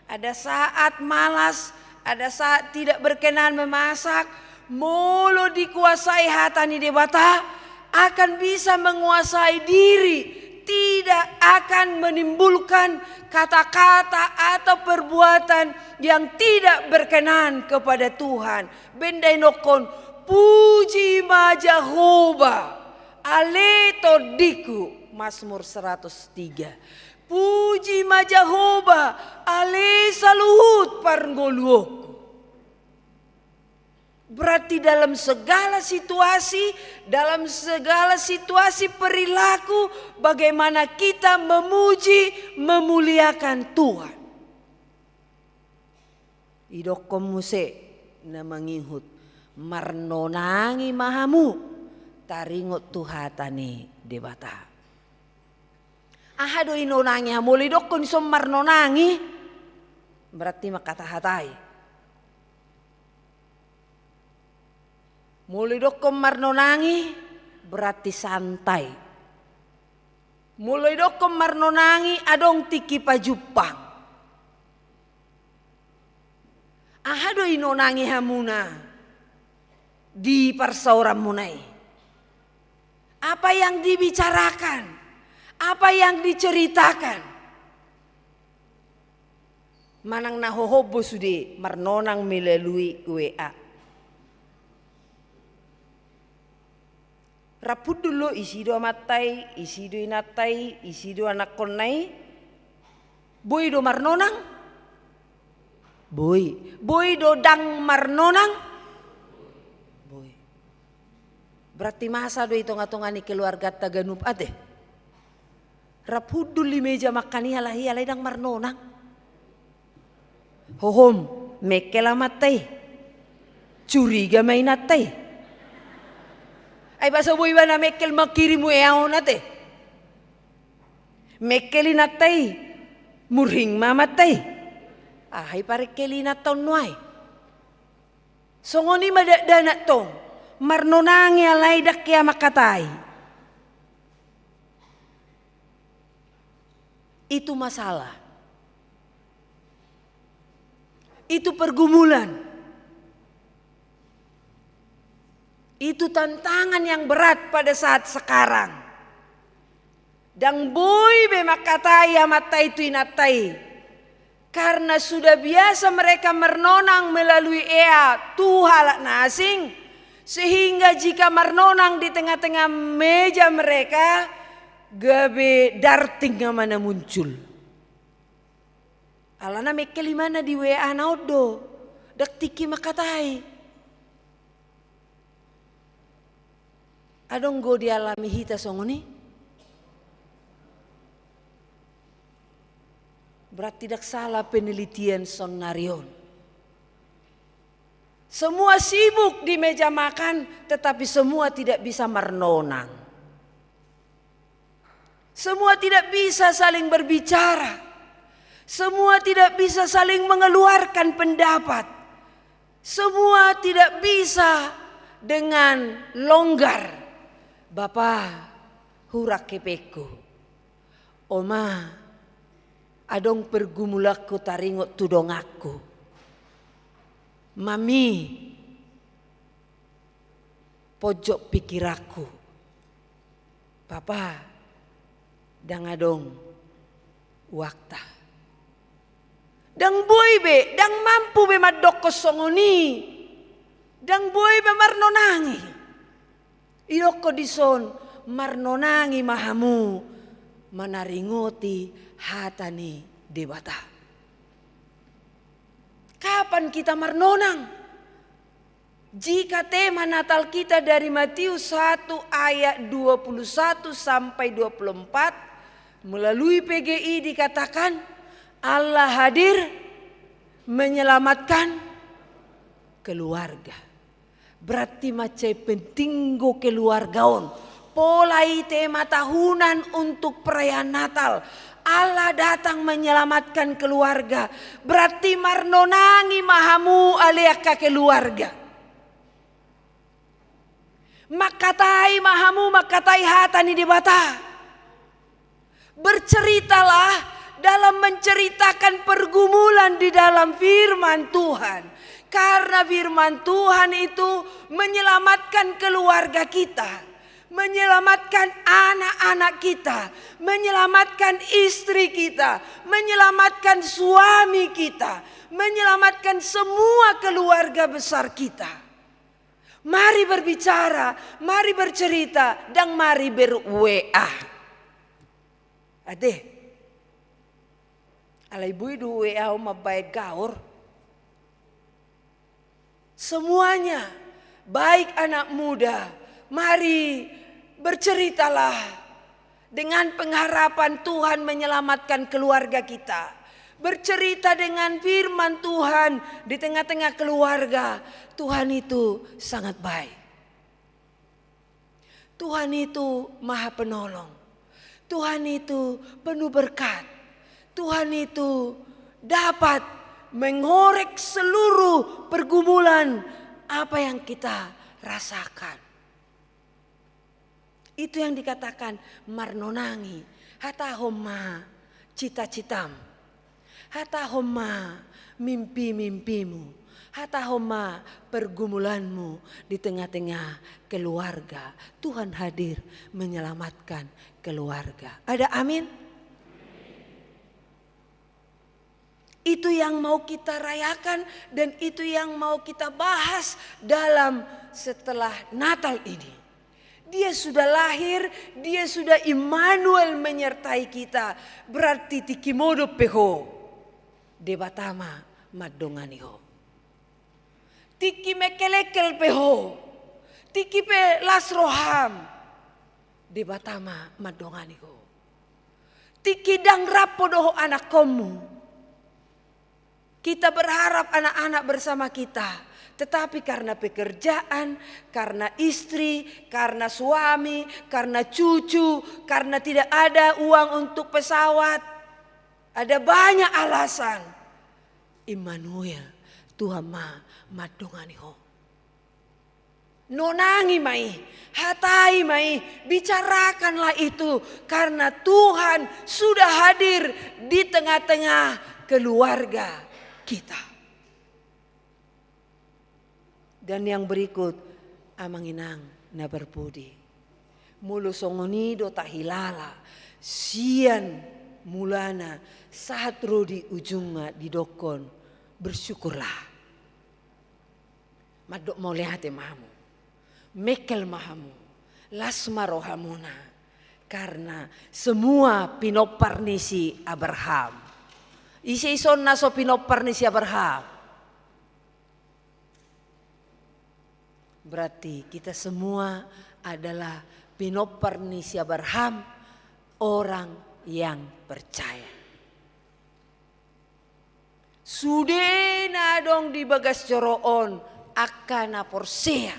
ada saat malas, ada saat tidak berkenan memasak, molo dikuasai hata ni Debata, akan bisa menguasai diri, tidak akan menimbulkan kata-kata atau perbuatan yang tidak berkenan kepada Tuhan. Baen da inongkon, puji ma Jahowa, ale tondingku, Mazmur seratus tiga. Puji ma Jahowa, ale saluhut parngoluonku. Berarti dalam segala situasi, dalam segala situasi perilaku, bagaimana kita memuji, memuliakan Tuhan. Idokkon muse na mangihut, marnonangi ma hamu, taringot tu hata ni Debata. Aha do inonangi hamu? Molo idokkon dison marnonangi, berarti mangkatahatai. Molo idokkon marnonangi, berarti santai. Molo idokkon marnonangi, adong tingki pajumpang. Aha do inonangi hamuna di parsaoranmuna i? Apa yang dibicarakan? Apa yang diceritakan? Manang na hohom bo sude marnonang melalui W A. Rap hundul do, isi do amanta i, isi do inanta i, isi do anakkonna i. Boi do marnonang? Boi. Boi do ndang marnonang? Boi. Berarti masa do i tonga-tonga ni keluarganta ganup ate? Rap hundul di meja mangan i halak i, alai ndang marnonang. Hohom, mengkel amanta i. Curiga ma inanta i. Ai basa boi ibana mengkel mangkirim W A on ate. Mengkel inanta i. Murhing ma amanta i. Aha i parengkel inanta on nuaeng? Songon i ma dakdanak tong. Marnonangi alai ndang hea mangkatai. Itu masalah. Itu pergumulan. Itu tantangan yang berat pada saat sekarang. Ndang boi be mangkatai amanta i tu inanta i. Karena sudah biasa mereka marnonang melalui W A tu halak na asing, sehingga jika marnonang di tengah-tengah meja mereka, gabe darting ma na muncul. Alana mengkel ibana di W A na on do, ndang tingki mangkatai. Adong do dialami hita songon i? Berarti ndang sala penelitian saonari on. Semua sibuk di meja makan, tetapi semua tidak bisa marnonang. Semua tidak bisa saling berbicara. Semua tidak bisa saling mengeluarkan pendapat. Semua tidak bisa dengan longgar. Bapa, hurang hepengku. Oma, adong pergumulanku taringot tu donganku. Mami, ponjot pikiranku. Bapa, ndang adong uangta. Ndang boi be, ndang mampu be mandokkon songon i. Ndang boi be marnonangi. Idokkon dison, marnonangi ma hamu manaringoti hata ni Debata. Kapan kita marnonang? Jika tema Natal kita dari Matius satu ayat dua puluh satu sampai dua puluh empat, melalui P G I dikatakan, Allah hadir menyelamatkan keluarga. Berarti mansai penting do keluarga on. Pola i tema tahunan untuk perayaan Natal. Allah datang menyelamatkan keluarga. Berarti marnonangi ma hamu ale angka keluarga. Mangkatai ma hamu, mangkatai hata ni Debata. Berceritalah dalam menceritakan pergumulan di dalam firman Tuhan. Karena firman Tuhan itu menyelamatkan keluarga kita, menyelamatkan anak-anak kita, menyelamatkan istri kita, menyelamatkan suami kita, menyelamatkan semua keluarga besar kita. Mari berbicara, mari bercerita, dan mari ber-W A. Ate. Alai boi do W A on mambaen gaor. Semuanya, baik anak muda, mari berceritalah dengan pengharapan Tuhan menyelamatkan keluarga kita. Bercerita dengan firman Tuhan di tengah-tengah keluarga. Tuhan itu sangat baik. Tuhan itu Maha Penolong. Tuhan itu penuh berkat. Tuhan itu dapat mengorek seluruh pergumulan apa yang kita rasakan. Itu yang dikatakan marnonangi. Hatahon ma cita-citam. Hatahon ma mimpi-mimpimu. Hatahon ma pergumulanmu di tengah-tengah keluarga. Tuhan hadir menyelamatkan keluarga. Ada amin? Itu yang mau kita rayakan dan itu yang mau kita bahas dalam setelah Natal ini. Dia sudah lahir, dia sudah Immanuel menyertai kita. Berarti tingki modom pe ho, Debata ma mandongani ho. Tingki mengkelengkel pe ho, tingki pe las roham, Debata ma mandongani ho. Tingki ndang rap ho dohot anakkonmu. Kita berharap anak-anak bersama kita, tetapi karena pekerjaan, karena istri, karena suami, karena cucu, karena tidak ada uang untuk pesawat, ada banyak alasan. Immanuel, Tuhan ma mandongani ho. Nonangi ma i, hatai ma i, bicarakanlah itu, karena Tuhan sudah hadir di tengah-tengah keluarga kita. Dan yang berikut, amang inang na berpudi. Molo songon i do tahilala, sian mulana, sahat ro di ujungna didokkon, bersyukurlah. Mandok mauliate ma hamu. Mengkel ma hamu. Las ma rohamuna. Karena semua pinompar ni si Abraham. Ise ison na so pinompar ni si Abraham? Berarti kita semua adalah pinompar ni si Abraham, orang yang percaya. Sude na adong di bagas joro on, angka na porsea.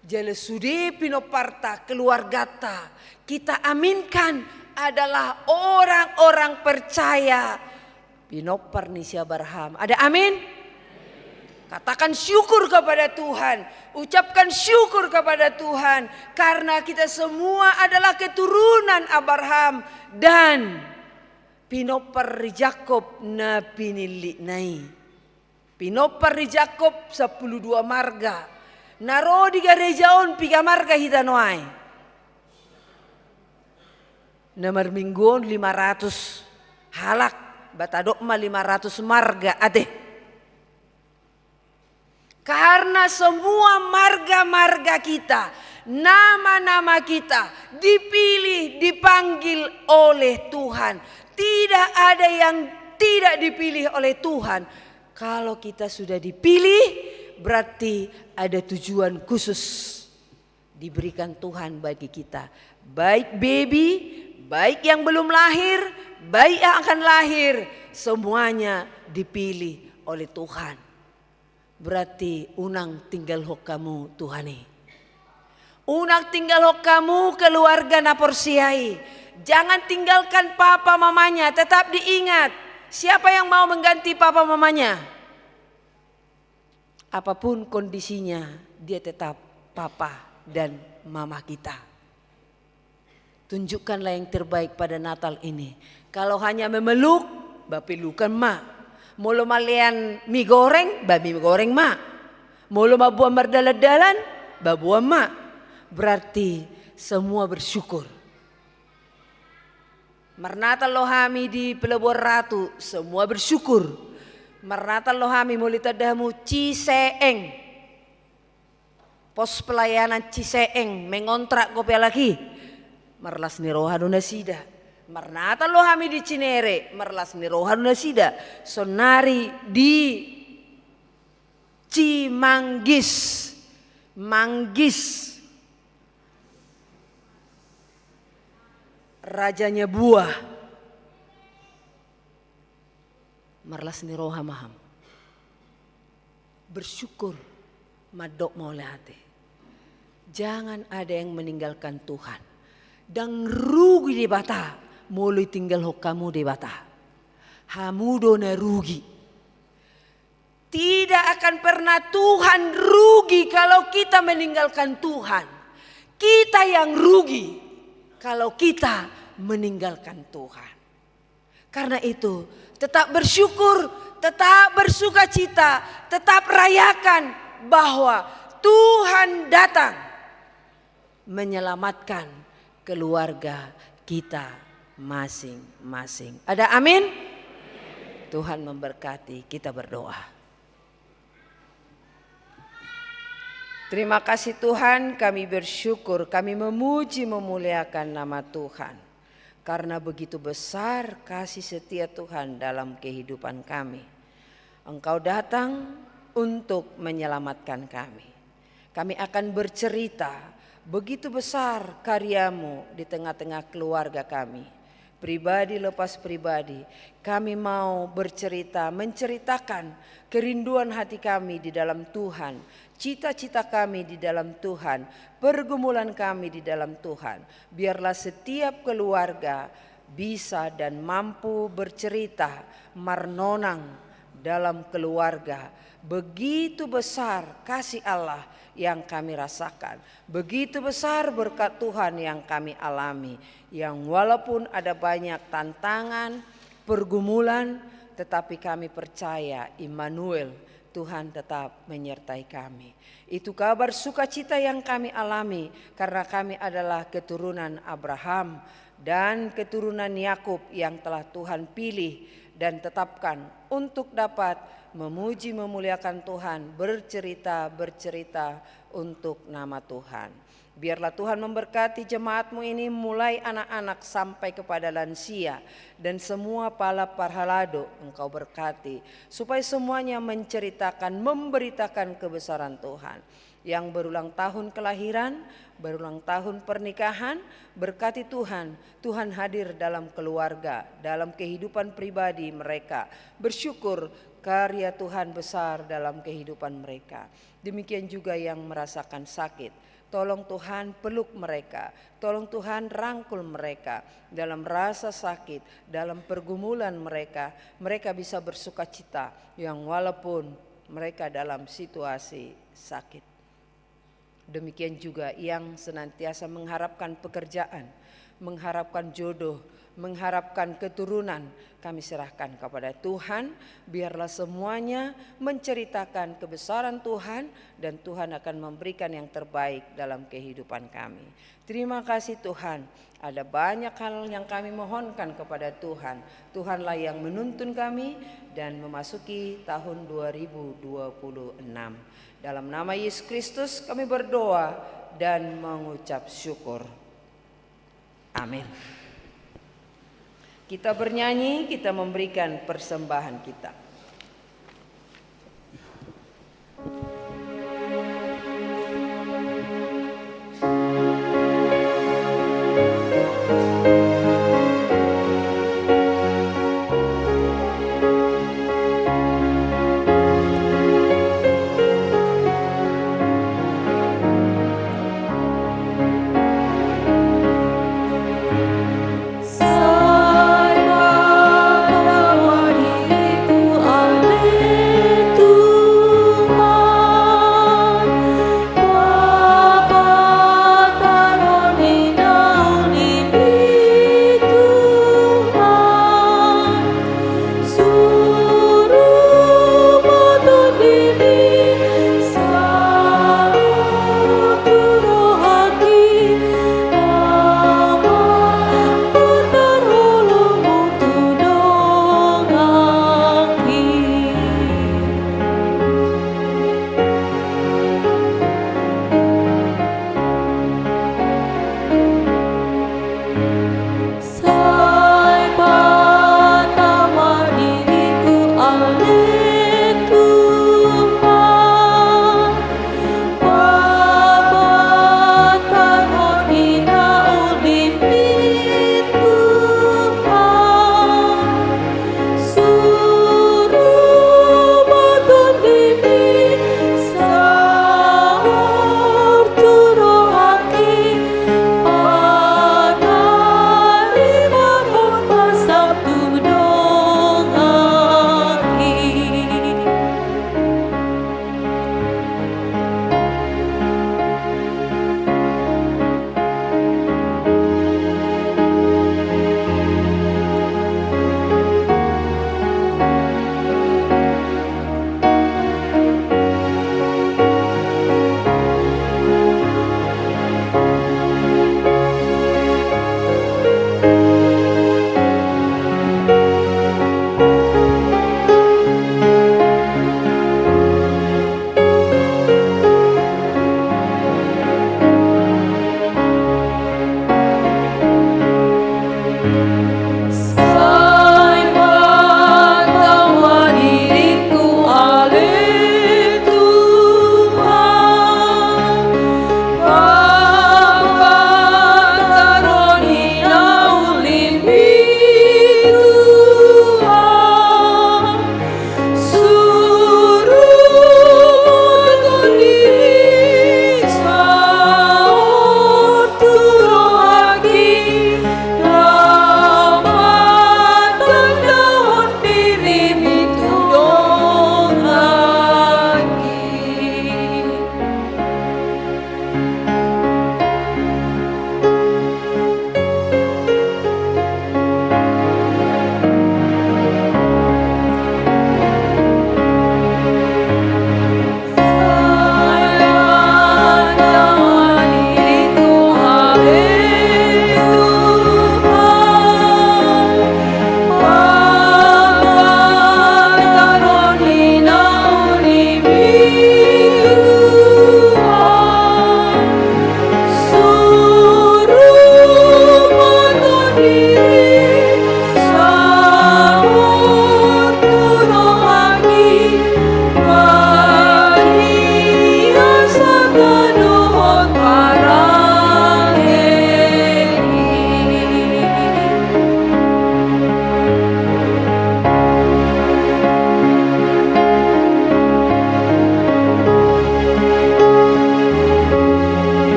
Jala sude pinomparta, keluargata, kita aminkan adalah orang-orang percaya pinompar ni si Abraham. Ada amin? Katakan syukur kepada Tuhan, ucapkan syukur kepada Tuhan, karena kita semua adalah keturunan Abraham dan pinompar ni Jakob na pinillitna i. Pinompar ni Jakob sampulu dua marga. Na ro di gareja on piga marga hita nuaeng? Na marminggu on lima ratus halak, ba tadok ma lima ratus marga, ate. Karena semua marga-marga kita, nama-nama kita dipilih, dipanggil oleh Tuhan. Tidak ada yang tidak dipilih oleh Tuhan. Kalau kita sudah dipilih, berarti ada tujuan khusus diberikan Tuhan bagi kita. Baik baby, baik yang belum lahir, baik yang akan lahir, semuanya dipilih oleh Tuhan. Berarti unang tinggalhon hamu Tuhan i. Unang tinggalhon hamu keluarga na porsea i. Jangan tinggalkan papa mamanya, tetap diingat. Siapa yang mau mengganti papa mamanya? Apapun kondisinya, dia tetap papa dan mama kita. Tunjukkanlah yang terbaik pada Natal ini. Kalau hanya memeluk, ba pelukan ma. Molo malean mie goreng, ba mie goreng ma. Molo mamboan mardalan-dalan, ba boan ma. Berarti semua bersyukur. Marnatal do hami di Pelabuhan Ratu, semua bersyukur. Marnatal do hami, molo ditanda hamu Ciseeng. Pos pelayanan Ciseeng, mengontrak dope halak i. Marlas ni roha do nasida. Marnatal do hami di Cinere, marlas ni roha do nasida. Saonnari di Cimanggis, Manggis. Rajanya buah. Marlas ni roha ma hamu. Bersyukur, mandok mauliate. Jangan ada yang meninggalkan Tuhan. Ndang rugi Debata molo ditinggalhon hamu Debata. Hamu do na rugi. Tidak akan pernah Tuhan rugi kalau kita meninggalkan Tuhan. Kita yang rugi kalau kita meninggalkan Tuhan. Karena itu, tetap bersyukur, tetap bersukacita, tetap rayakan bahwa Tuhan datang menyelamatkan keluarga kita masing-masing. Ada amin? Tuhan memberkati, kita berdoa. Terima kasih Tuhan, kami bersyukur, kami memuji memuliakan nama Tuhan. Karena begitu besar kasih setia Tuhan dalam kehidupan kami. Engkau datang untuk menyelamatkan kami. Kami akan bercerita begitu besar karya-Mu di tengah-tengah keluarga kami. Pribadi lepas pribadi, kami mau bercerita, menceritakan kerinduan hati kami di dalam Tuhan, cita-cita kami di dalam Tuhan, pergumulan kami di dalam Tuhan. Biarlah setiap keluarga bisa dan mampu bercerita, marnonang dalam keluarga. Begitu besar kasih Allah yang kami rasakan. Begitu besar berkat Tuhan yang kami alami. Yang walaupun ada banyak tantangan, pergumulan, tetapi kami percaya Immanuel, Tuhan tetap menyertai kami. Itu kabar sukacita yang kami alami karena kami adalah keturunan Abraham dan keturunan Yakub yang telah Tuhan pilih dan tetapkan untuk dapat memuji memuliakan Tuhan, bercerita-bercerita untuk nama Tuhan. Biarlah Tuhan memberkati jemaat-Mu ini, mulai anak-anak sampai kepada lansia, dan semua pala parhalado Engkau berkati, supaya semuanya menceritakan, memberitakan kebesaran Tuhan. Yang berulang tahun kelahiran, berulang tahun pernikahan, berkati Tuhan. Tuhan hadir dalam keluarga, dalam kehidupan pribadi mereka. Bersyukur karya Tuhan besar dalam kehidupan mereka. Demikian juga yang merasakan sakit. Tolong Tuhan peluk mereka, tolong Tuhan rangkul mereka dalam rasa sakit, dalam pergumulan mereka, mereka bisa bersukacita yang walaupun mereka dalam situasi sakit. Demikian juga yang senantiasa mengharapkan pekerjaan, mengharapkan jodoh, mengharapkan keturunan, kami serahkan kepada Tuhan. Biarlah semuanya menceritakan kebesaran Tuhan, dan Tuhan akan memberikan yang terbaik dalam kehidupan kami. Terima kasih Tuhan, ada banyak hal yang kami mohonkan kepada Tuhan. Tuhanlah yang menuntun kami dan memasuki tahun dua ribu dua puluh enam. Dalam nama Yesus Kristus kami berdoa dan mengucap syukur. Amin. Kita bernyanyi, kita memberikan persembahan kita.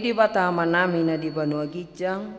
Debata Amanami na di banua ginjang,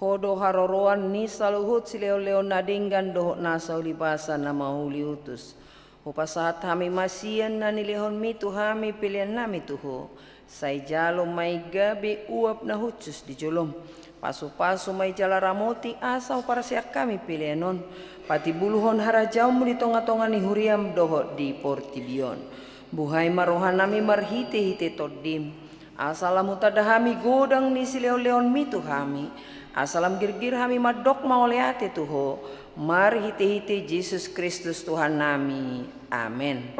Ho do haroroan ni saluhut silehonlehon na denggan dohot nasa ulibasa na mauliutus. Hupasahat hami ma sian na nilehonmi tu hami peleannami tu Ho. Sai jalo ma i gabe uap na hushus di jolom. Pasupasu ma i jala ramoti asa huparseak hami pelean on. Patibuluhon harajaonmu di tongatonga ni huriam dohot di portibi on. Buhai ma rohanami marhitehite Tondim. Asa lam hutanda hami godang ni silehonlehonmi tu hami. Asa lam girgir hami mandok mauliate tu Ho. Marhitehite Jesus Kristus Tuhannami. Amen.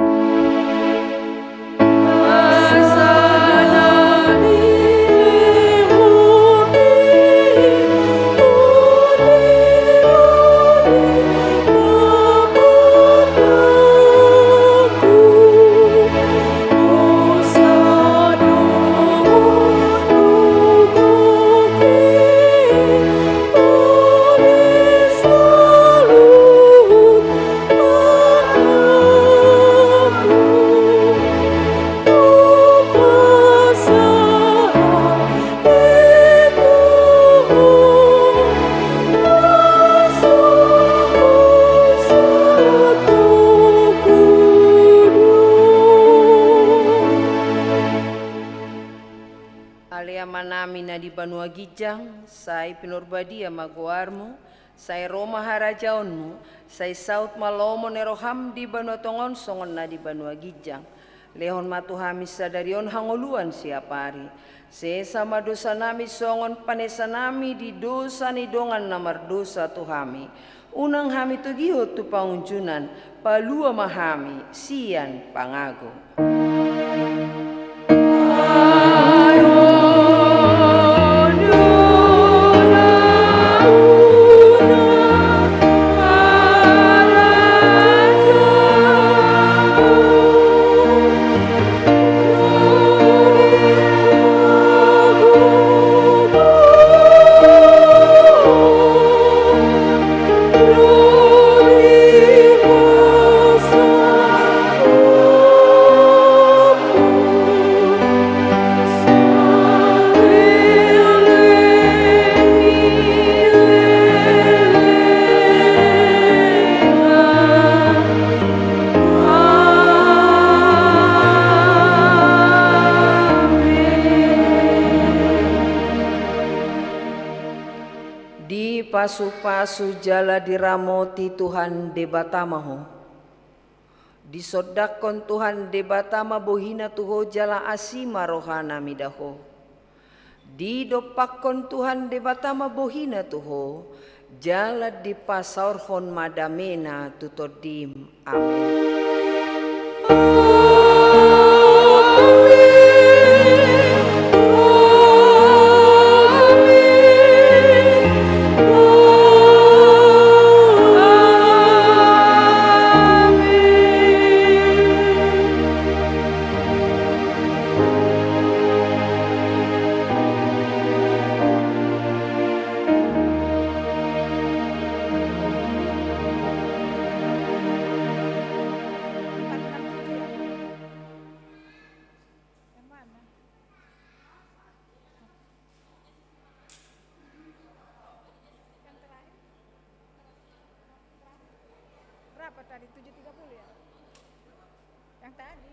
Ale Amanami na di banua ginjang, sai pinarbadia ma goarmu, sai ro ma harajaonmu, sai saut ma lomo ni roham di banua tonga on songon na di banua ginjang. Lehon ma tu hami sadari on hangoluan siapari. Sesa ma dosanami songon panesanami di dosa ni dongan na mardosa tu hami. Unang hami togihon tu pangunjunan, palua ma hami sian pangago. Dipasupasu jala diramoti Tuhan Debata ma ho. Disondangkon Tuhan Debata ma bohina tu ho jala asi ma rohana mida ho. Didompakkon Tuhan Debata ma bohina tu ho, jala dipasaorhon ma damena tu tondim. Amen. Yang terakhir? Berapa tadi? Tujuh tiga puluh ya? Yang tadi?